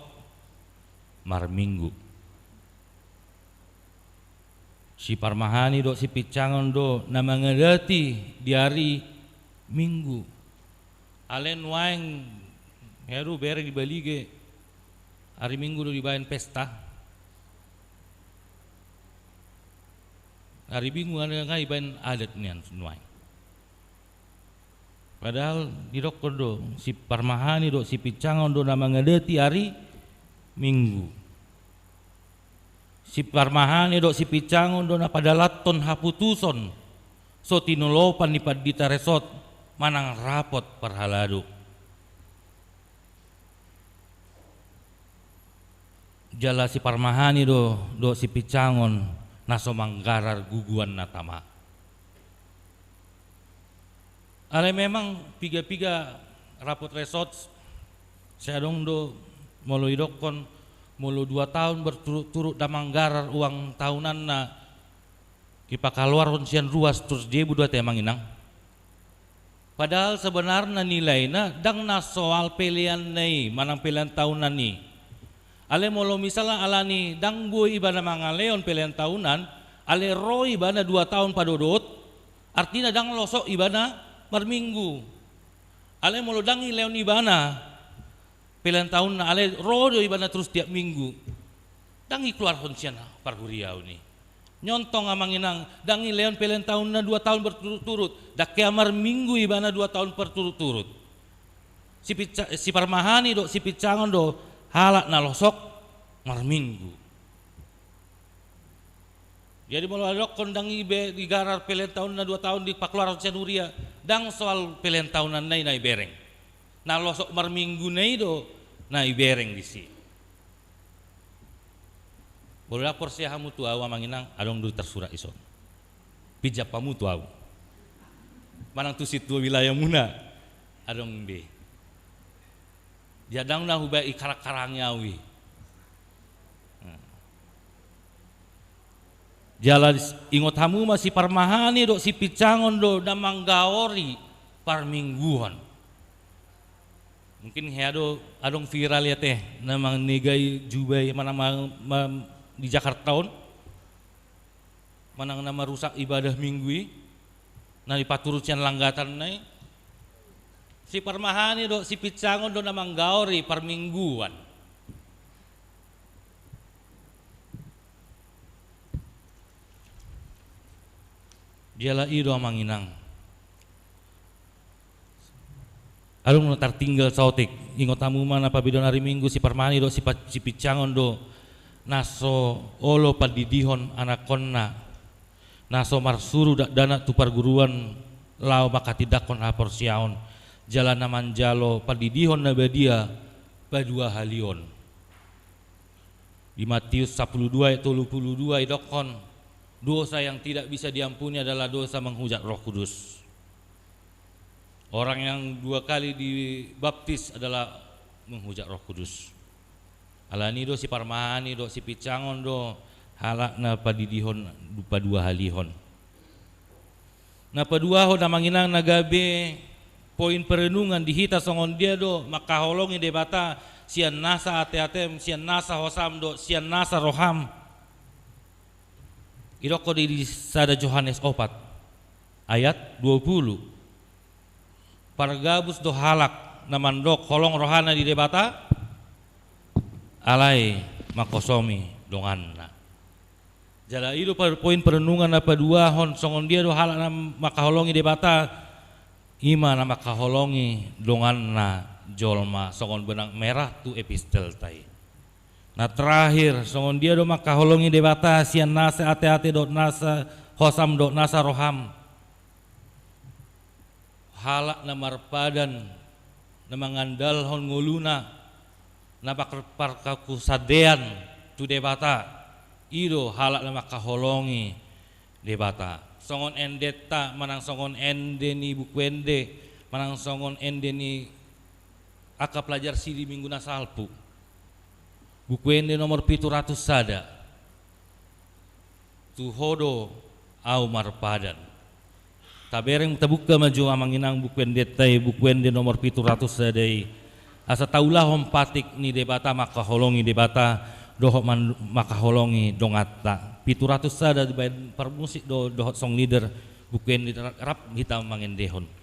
marminggu. Siparmahani dohot sipincangon do na mangadati di ari Minggu. Alai nuaeng, hea do, bereng di Balige, ari Minggu do dibaen pesta. Ari Minggu nga dibaen adat nian nuaeng. Padahal didokkon do, siparmahani dohot sipincangon do na mangadati ari Minggu. Siparmahani dohot sipincangon do na padalathon haputuson so tinolopan ni pandita resort manang rapot parhalado. Jala siparmahani do dohot sipincangon na so manggarar guguan na tama. Alai memang piga-piga rapot resort, sai adong do molo idokkon, molo dua taon berturut-turut ndang manggarar uang tahunanna, dipakaluarhon sian ruas, terus diebut do ate amang inang. Padahal sebenarna nilaina ndang na soal peleanna i manang pelean tahunan i. Alai molo misalna alani ndang boi ibana mangalehon pelean tahunan, alai ro ibana dua tahun padodot, artina ndang losok ibana marminggu. Alai molo ndang dilehon ibana pelean tahunna, alai ro do ibana terus tiap minggu, ndang dikeluarhon sian parhuriaon i. Nyontong amang inang, ndang dilehon pelean tahunna dua tahun berturut-turut, ndang hea marminggu ibana dua tahun berturut-turut. Sipinca-, siparmahani dohot sipincangon do halak na losok marminggu. Jadi molo didokkon ndang dibe-, digarar pelean tahunna dua tahun, dipakaluarhon sian huria, ndang soal pelean tahunanna i na dibereng. Na losok marmingguna i do na dibereng disi. Molo ndang porsea hamu tu ahu amang inang, adong do tarsurat dison. Pinjam hamu tu ahu. Manang tu sintua wilayahmuna, adong be. Jadi ndang na hubaen dikarang-karangi ahu i. Jala ingot hamu ma, siparmahani dohot sipincangon do na manggaori parmingguon. Mungkin hea do adong viral i ate, na mangegai juba i manang ma-, ma-, di Jakarta on. Manang na marusak ibadah Minggu i, na dipaturut sian langgatanna i. Siparmahani dohot sipincangon do na manggaori parmingguon. Jala i do amang inang. Adong na tartinggal saotik, ingot hamu ma na pabidoan ari Minggu, siparmahani dohot sipa-, sipincangon do na so olo pandidihon anakkonna, na so marsuru dakdanak tu parguruan laho manghatindanghon haporseaon, jala na manjalo pandidihon na badia paduahalihon. Di Matius sampulu dua ayat tolu pulu dua idokkon, dosa yang tidak bisa diampuni adalah dosa menghujat Roh Kudus. Orang yang dua kali dibaptis adalah menghujat Roh Kudus. Alani do siparmahani dohot sipincangon do halak na pandidihon paduahalihon. Na paduahon amang inang na gabe poin perenungan di hita, songon dia do mangkaholongi Debata sian nasa ateatem, sian nasa hosam dohot sian nasa roham. Didok do di sada Johannes opat ayat dua pulu. Pargabus do halak na mandok holong rohana di Debata, alai manghosomi donganna. Jala i do par-, poin parrenungan na paduahon, songon dia do halak na manghaholongi Debata, i ma na manghaholongi donganna jolma, songon benang merah tu epistelta i. Na terakhir, songon dia do manghaholongi Debata sian nasa ateate dohot nasa hosam dohot nasa roham. Halak na marpadan, na mangandalhon ngoluna, na par-, parkakusadean tu Debata, i do halak na manghaholongi Debata. Songon endenta, manang songon ende ni Buku Ende, manang songon ende ni angka pelajar si di Minggu na salpu. Buku Ende nomor pitu ratus sada. Tu Ho do Ahu marpadan. Tabereng, tabuka ma jo amang inang Buku Endenta i, Buku Ende nomor pitu ratus sada i. Asa taulahon patik ni Debata, manghaholongi Debata, dohot man-, manghaholongi donganta. Pitu ratus sada dibaen parmusik do, dohot song leader Buku Ende, rap hita mangendehon.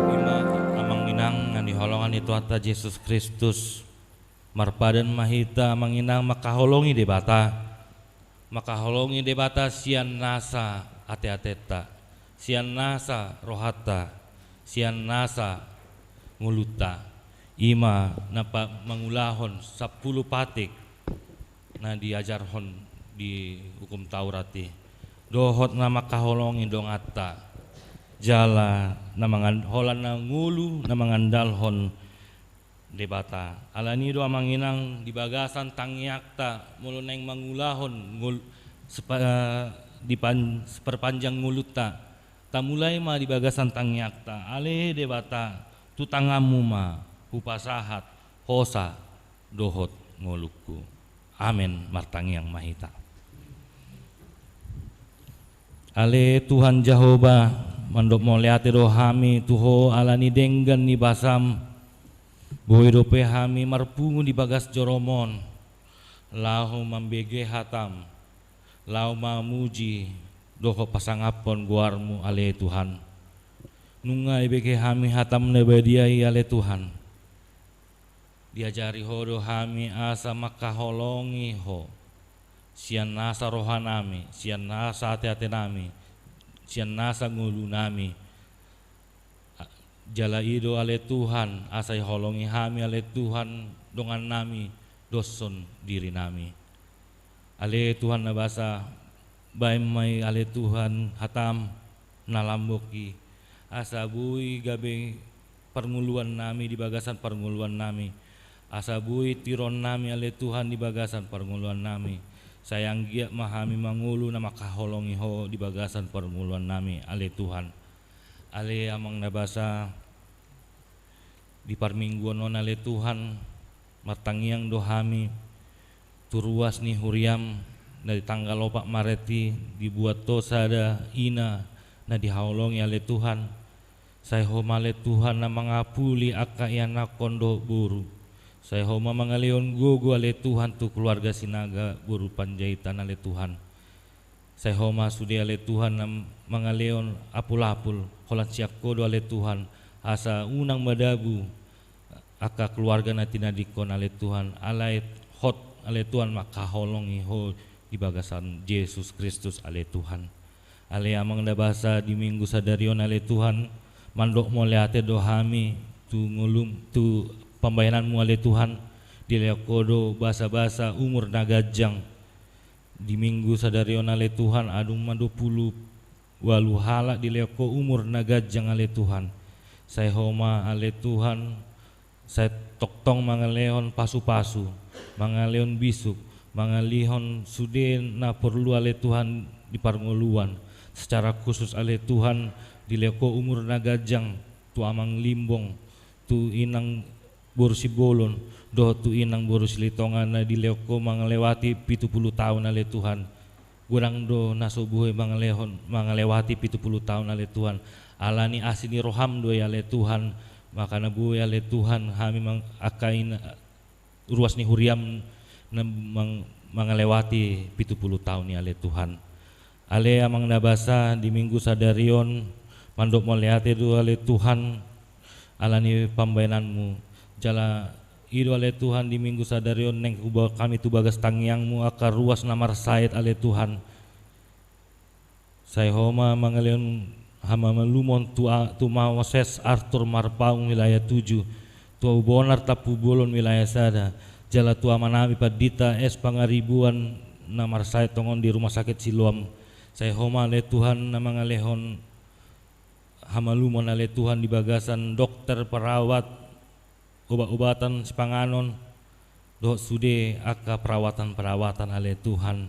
Ima amang inang na hinaholongan ni Tuhanta Jesus Kristus, marpadan ma hita amang inang manghaholongi Debata. Manghaholongi Debata sian nasa ateatenta, sian nasa rohanta, sian nasa ngolunta. Ima na pa-, mangulahon sampulu patik na diajarhon di Hukum Taurat i. Dohot na manghaholongi donganta. Jala na mangan-, holan na ngolu na mangandalhon Debata. Alani do amang inang di bagasan tangiangta, molo naeng mangulahon ngol-, sepa-, eh, di pan-, seperpanjang ngolunta, tamulai ma di bagasan tangiangta. Ale Debata, tu tanganmu ma hupasahat hosa dohot ngolungku. Amen. Martangiang ma hita. Ale Tuhan Jahowa, mandok mauliate do hami tu Ho alani denggan ni basam. Boi dope hami marpungu di bagas jorom on, laho mambege hatam, laho mamuji dohot pasangaphon goarmu, ale Tuhan. Nunga ibege hami hatam na badia i, ale Tuhan. Diajari Ho do hami asa manghaholongi Ho sian nasa rohanami, sian nasa ateatenami, sian nasa ngolunami. A-, jala i do, ale Tuhan, asa iholongi hami, ale Tuhan, dongannami, doshon dirinami. Ale Tuhan na basa, baen ma i, ale Tuhan, hatam na lambok i, asa boi gabe parngoluan nami, di bagasan parngoluan nami. Asa boi tiron nami ale Tuhan di bagasan parngoluan nami. Sai anggiat ma hami mangolu na mangkaholongi Ho di bagasan parngoluan nami ale Tuhan. Ale Amang na basa, di parmingguon on ale Tuhan, martangiang do hami tu ruas ni huriam na di tanggal opat Maret i, dibuat Ho sada ina na dihaholongi ale Tuhan. Sai Ho ma ale Tuhan na mangapuli angka ianakhon dohot boru. Sai Ho ma mangalehon gogo ale Tuhan tu keluarga Sinaga boru Panjaitan ale Tuhan. Sai Ho ma sude ale Tuhan na mangalehon apul-apul, holan sian Ho do ale Tuhan, asa unang madabu angka keluarga na tinadingkon ale Tuhan, alai hot ale Tuhan mangkaholongi Ho di bagasan Jesus Kristus ale Tuhan. Ale Amang na basa, di Minggu sadari on ale Tuhan, mandok mauliate do hami tu ngolum, tu pambahenanmu ale Tuhan, dilehon Ho do basa-basa umur na ganjang. Di Minggu sadari on ale Tuhan, adong ma dua pulu ualu halak dilehon Ho umur na ganjang ale Tuhan. Sai Ho ma ale Tuhan, sai tongtong mangalehon pasu-pasu, mangalehon bisuk, mangalehon sude na porlu ale Tuhan di parngoluan. Secara khusus ale Tuhan, dilehon Ho umur na ganjang tu Amang Limbong, tu Inang boru Simbolon, dohot tu Inang boru Silitonga na dilehon Ho mangalewati pitu pulu taon ale Tuhan. Godang do na so boi mangalehon, mangalewati pitu pulu taon ale Tuhan. Alani asi ni roham do i ale Tuhan, makana boi ale Tuhan hami mang-, angka ina, ruas ni huriam na mang-, mangalewati pitu pulu taon i ale Tuhan. Ale Amang na basa, di Minggu sadari on, mandok mauliate do ale Tuhan, alani pambahenanmu. Jala i do ale Tuhan, di Minggu sadari on naeng huboan hami tu bagas tangiangmu angka ruas na marsahit ale Tuhan. Sai Ho ma mangalehon hamalumon tu a-, tu Moses Arthur Marpaung wilayah tujuh, tu Bonar Tampubolon wilayah sada, jala tu amanami Pandita S Pangaribuan na marsahit tongon di Rumah Sakit Siloam. Sai Ho ma ale Tuhan na mangalehon hamalumon ale Tuhan di bagasan dokter, perawat, obat-obatan, sipanganon, dohot sude angka perawatan-perawatan ale Tuhan.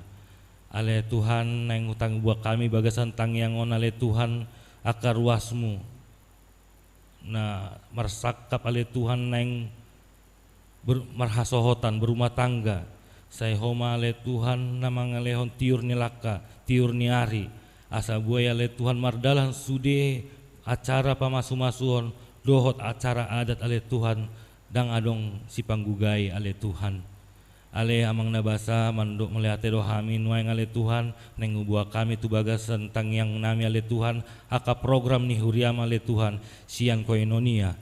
Ale Tuhan, naeng huboan hami bagasan tangiang on ale Tuhan, angka ruasmu na marsangkap ale Tuhan naeng ber-, marhasohotan, berumah tangga. Sai Ho ma ale Tuhan na mangalehon tiur ni langka, tiur ni ari. Asa boi ale Tuhan mardalan sude acara pamasu-masuon dohot acara adat ale Tuhan, ndang adong sipanggugai ale Tuhan. Ale Amang na basa, mandok mauliate do hami nuaeng ale Tuhan, naeng huboan hami tu bagasan tangiang nami ale Tuhan, angka program ni huriam ale Tuhan, sian koinonia,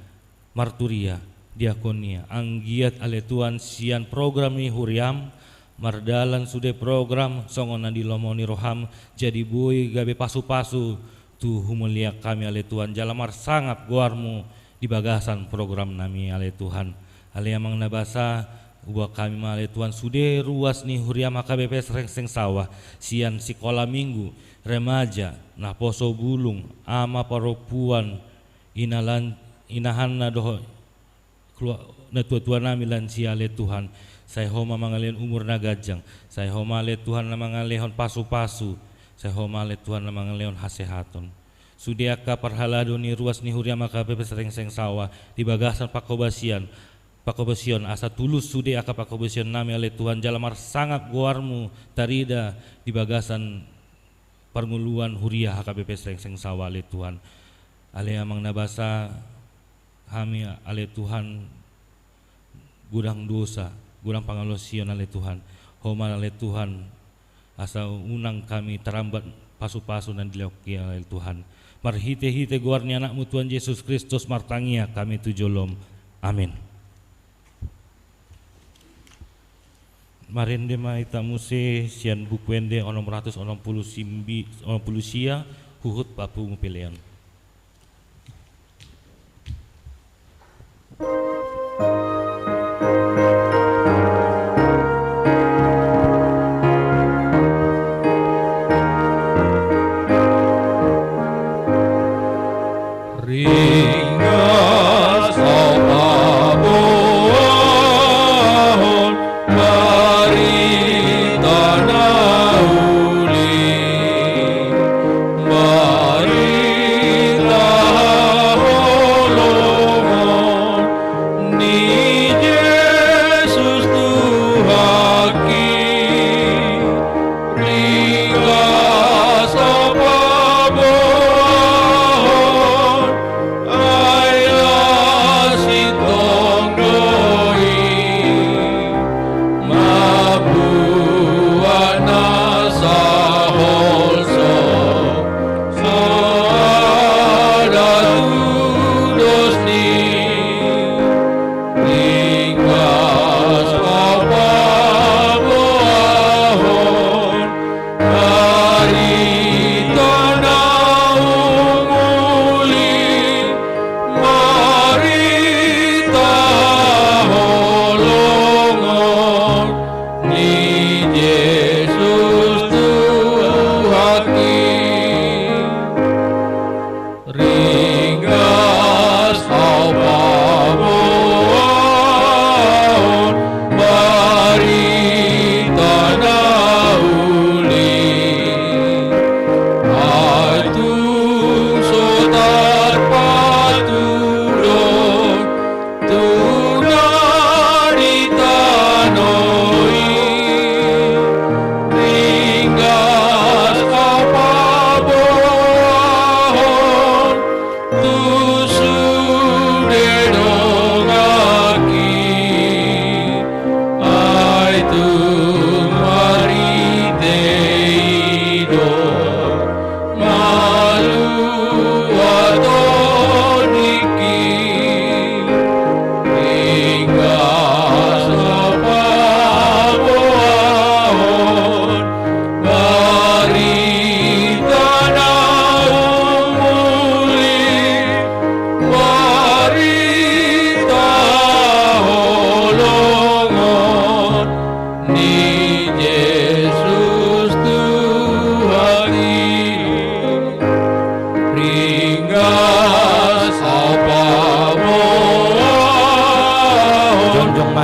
marturia, diakonia, anggiat ale Tuhan sian program ni huriam, mardalan sude program songon na di lomo ni roham, jadi boi gabe pasu-pasu tu humaliang hami ale Tuhan, jala marsangap goarmu di bagasan program nami ale Tuhan. Ale Amang na basa, huboan hami ma ale Tuhan sude ruas ni huriam H K B P S Rengseng Sawah, sian sikola minggu, remaja, naposo bulung, ama parompuan, inalan-, inahanna dohot kelua-, natua-tua nami lansia ale Tuhan. Sai Ho ma mangalehon umur na ganjang. Sai Ho ma ale Tuhan na mangalehon pasu-pasu. Sai Ho ma ale Tuhan na mangalehon hasehaton. Sude angka parhalado ni ruas ni huriam H K B P S Rengseng Sawah di bagasan pangkobasion, pangkobasion, asa tulus sude angka pangkobasion nami ale Tuhan, jala marsangap goarmu tarida di bagasan parngoluan huria H K B P S Rengseng Sawah ale Tuhan. Ale Amang na basa, hami ale Tuhan godang dosa, godang pangalaosion ale Tuhan. Ho ma ale Tuhan, asa unang hami tarambat pasu-pasu na dilehon Ho ale Tuhan. Marhite-hite goar ni Anakmu Tuhan Jesus Kristus martangiang hami tu jolom. Amin. Marende ma hita muse sian Buku Ende onom ratus onom pulu simbi-, onom pulu sia, huhut papungu pelean. Ringan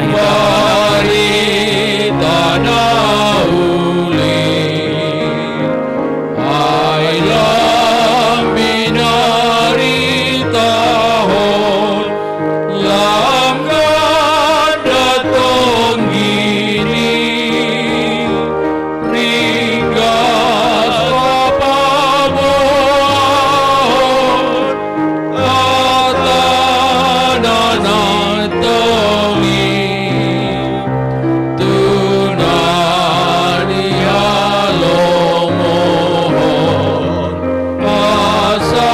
Barita na uli, ai lam binaritahon, lam ganda tonggini, ringgas paboahon, hata na tongtong i, tu na dihalomohon, asa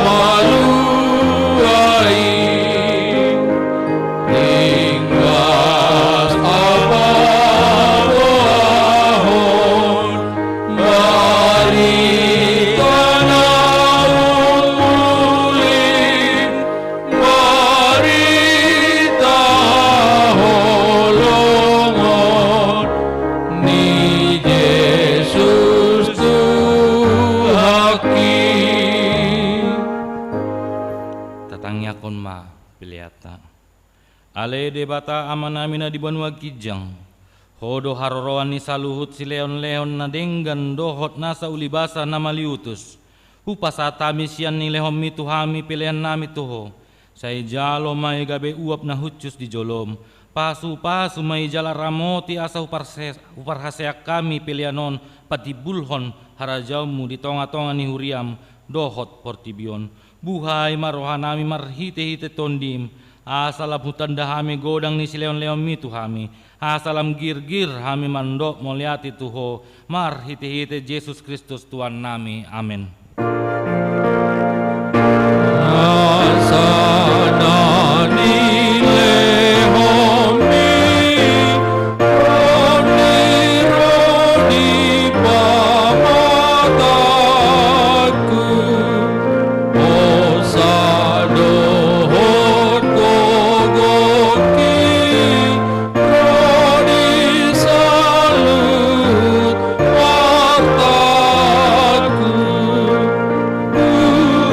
malua i, ringgas paboahon, barita na uli, barita haholongon ni Jesus Tuhanki. Tatangiangkon ma peleanta. Ale Debata Amanami na di banua ginjang, Ho do haroroan ni saluhut silehonlehon na denggan dohot nasa ulibasa na maliutus. Hupasahat hami sian nilehonmi tu hami peleannami tu Ho. Sai jalo ma i gabe uap na hushus di jolom. Pasupasu ma i jala ramoti asa huparse-, huparhaseang hami pelean on patimbulhon harajaonmu di tongatonga ni huriam dohot portibi on. Buhai ma rohanami marhitehite Tondim, asa lam hutanda hami godang ni silehonlehonmi tu hami, asa lam girgir hami mandok mauliate tu Ho, marhitehite Jesus Kristus Tuhannami. Amen. Asa na nilehonmi, on ni ro ni pamatangku, hosa dohot gogongki, ro di saluhut artangku,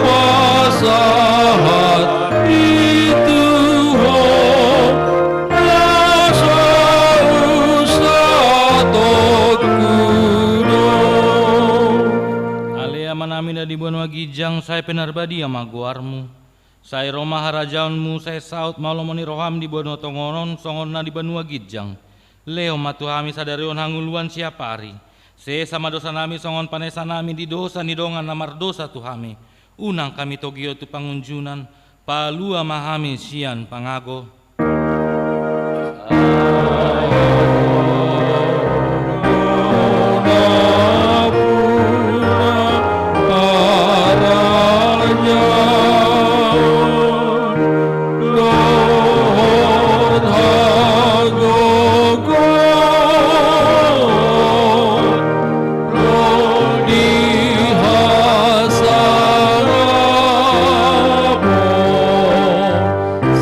hupasahat i tu Ho, na so usatongku do. Ale Amanami na di banua ginjang, sai pinarbadia ma goarmu. Sai ro ma harajaonmu, sai saut ma lomo ni roham di banua tonga on songon na di banua ginjang. Lehon ma tu hami sadari on hangoluan siapari. Sesa ma dosanami songon panesanami di dosa ni dongan na mardosa tu hami. Unang hami togihon tu pangunjunan, palua ma hami sian pangago. Ro di hasangapon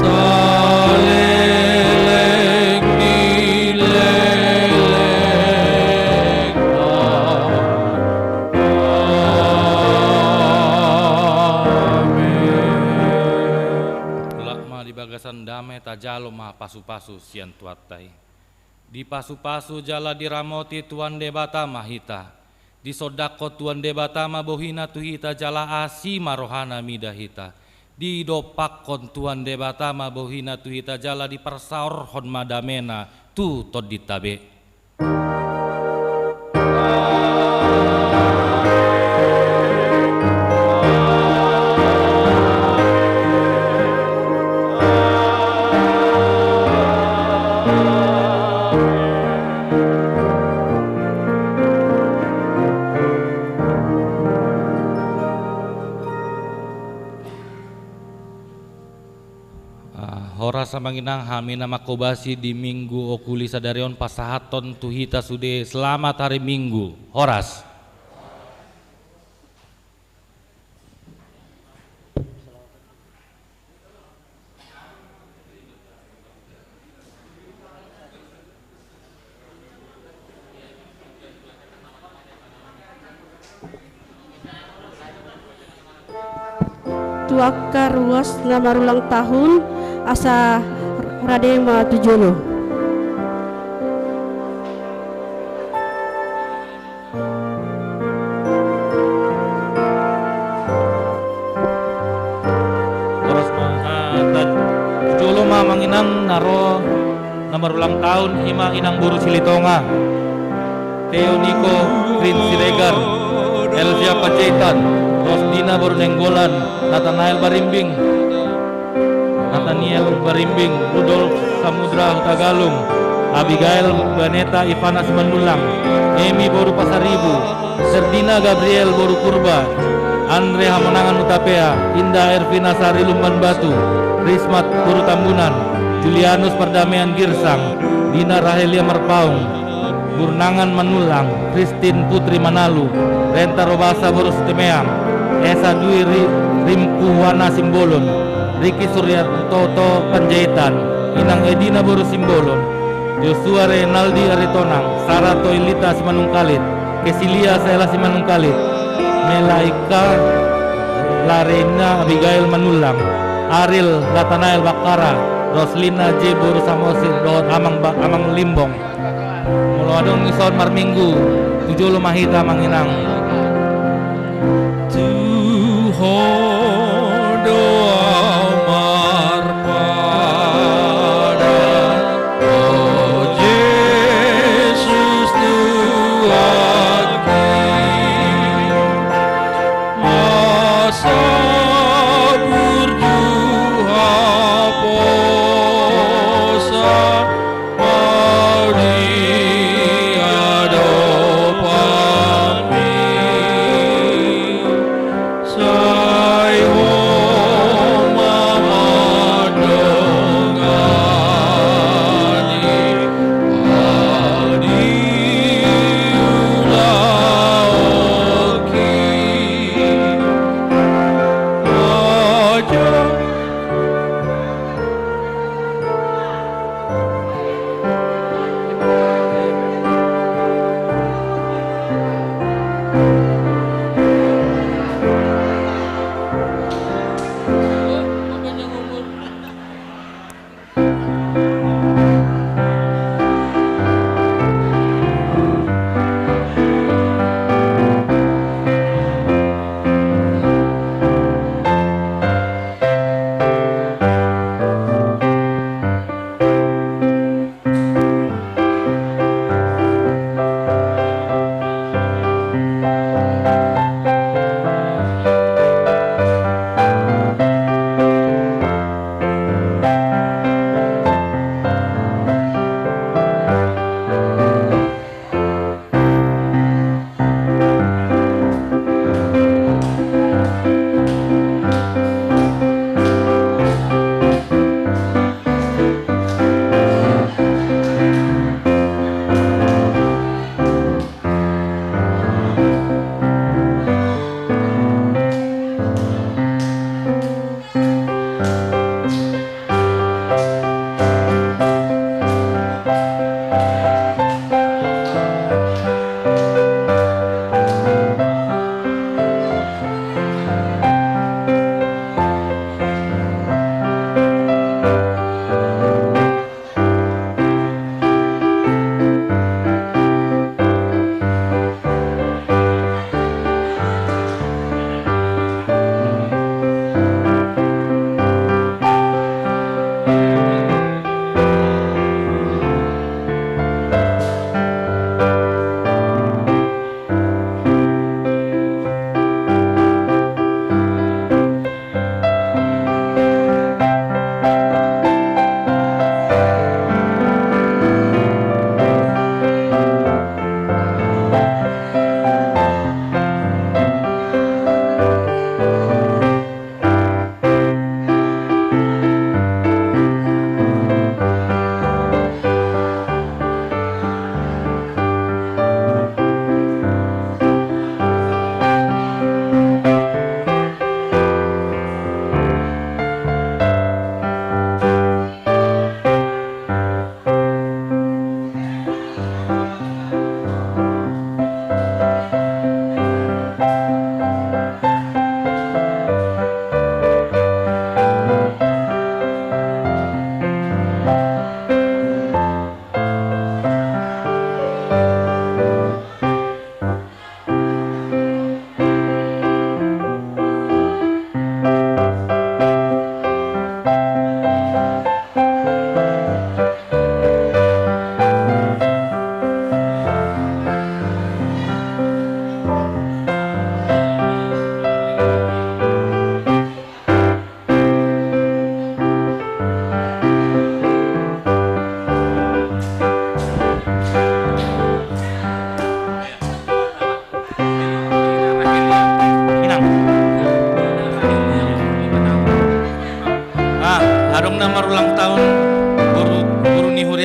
saleleng ni lelengna. Amen. Tulak ma di bagasan dame, tajalo ma pasupasu sian Tuhanta i. Dipasupasu jala diramoti Tuhan Debata ma hita. Disondangkon Tuhan Debata ma bohina tu hita jala asi ma rohana mida hita. Didompakkon Tuhan Debata ma bohina tu hita jala diparsaorhon ma damena tu tondinta be. Ah, horas amang inang, hami na manghobasi di Minggu Okuli sadari on pasahathon tu hita sude selamat hari Minggu. Horas. Tu angka ruas na marulang tahun, asa Rade ma tu jolo. Horas ma, ah, ta-, tu jolo ma amang inang na ro na marulang tahun, i ma inang boru Silitonga, Theo Niko, Prince Siregar, Elvia Panjaitan, Rosdina boru Nainggolan, Nathanael Barimbing, Nathaniel Barimbing, Rudolf Samudra Hutagalung, Abigail Baneta Ivana Simanullang, Emi boru Pasaribu, Ferdina Gabriel boru Purba, Andre Hamonangan Hutapea, Indah Ervina Sari Lumban Batu, Rismat boru Tambunan, Julianus Pardamaian Girsang, Dina Rahelia Marpaung, Burnangan Manullang, Kristin Putri Manalu, Renta Robasa boru Sitemeang, Esa Dwi Ri-, Rimpuwana Simbolon, Riki Suryanto Panjaitan, Inang Edina boru Simbolon, Joshua Renaldi Aritonang, Sara Toilita Simanungkalit, Kesilia Sela Simanungkalit, Melaika Larina Abigail Manullang, Ariel Nathanael Bakkara, Roslina J boru Samosir, dohot Amang Ba-, Amang Limbong. Molo adong dison marminggu, tu jolo ma hita amang inang. Tu Ho do au marpadan, o Jesus Tuhanki, masa burju haposan, mau di adopanMi.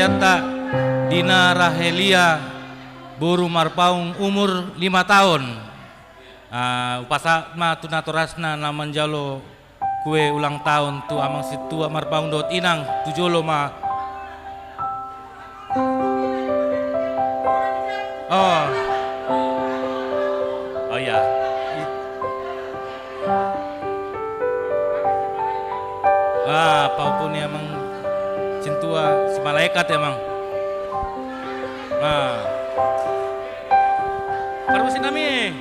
Anta Dina Rahelia boru Marpaung umur lima taon. Ah, hupasahat ma tu natorasna na manjalo kue ulang tahun tu amang sintua Marpaung dohot inang tu jolo ma. Oh. Oh iya. Ah, pahompu ni amang sintua si malaikat ya, Mang. Ah. Permisi nami.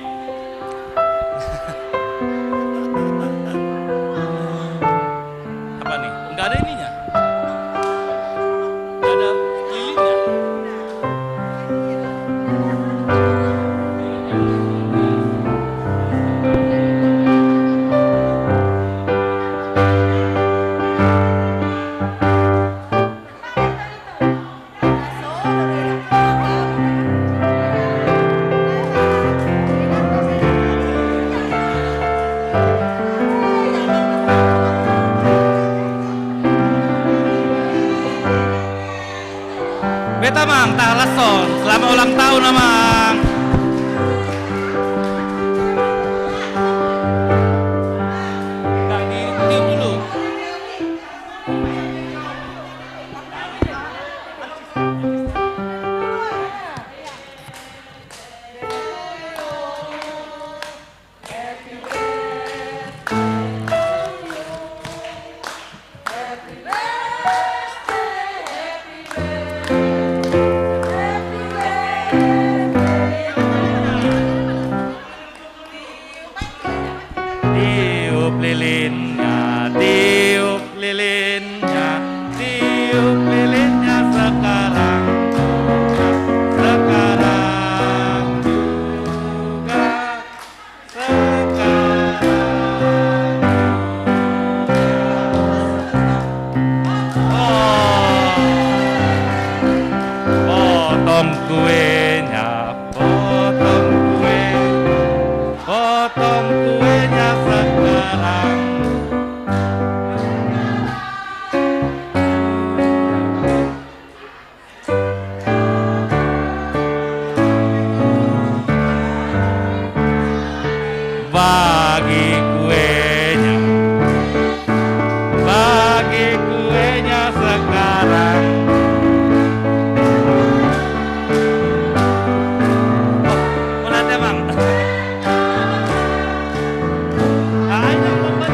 Apa nih? Nggak ada ininya. Nggak ada lilinnya. Beta, Mang, tahan lashon. Selamat ulang tahun, Amang. Nggak ditiup dulu. Tiup lilinnya, tiup lilinnya, tiup lilinnya sekarang juga, sekarang juga, sekarang juga. Oh. Potong kuenya, potong kue, potong kuenya sekarang. Bagi kuenya, bagi kuenya sekarang. Oh, mulai, Mang. Ah, ini lambat.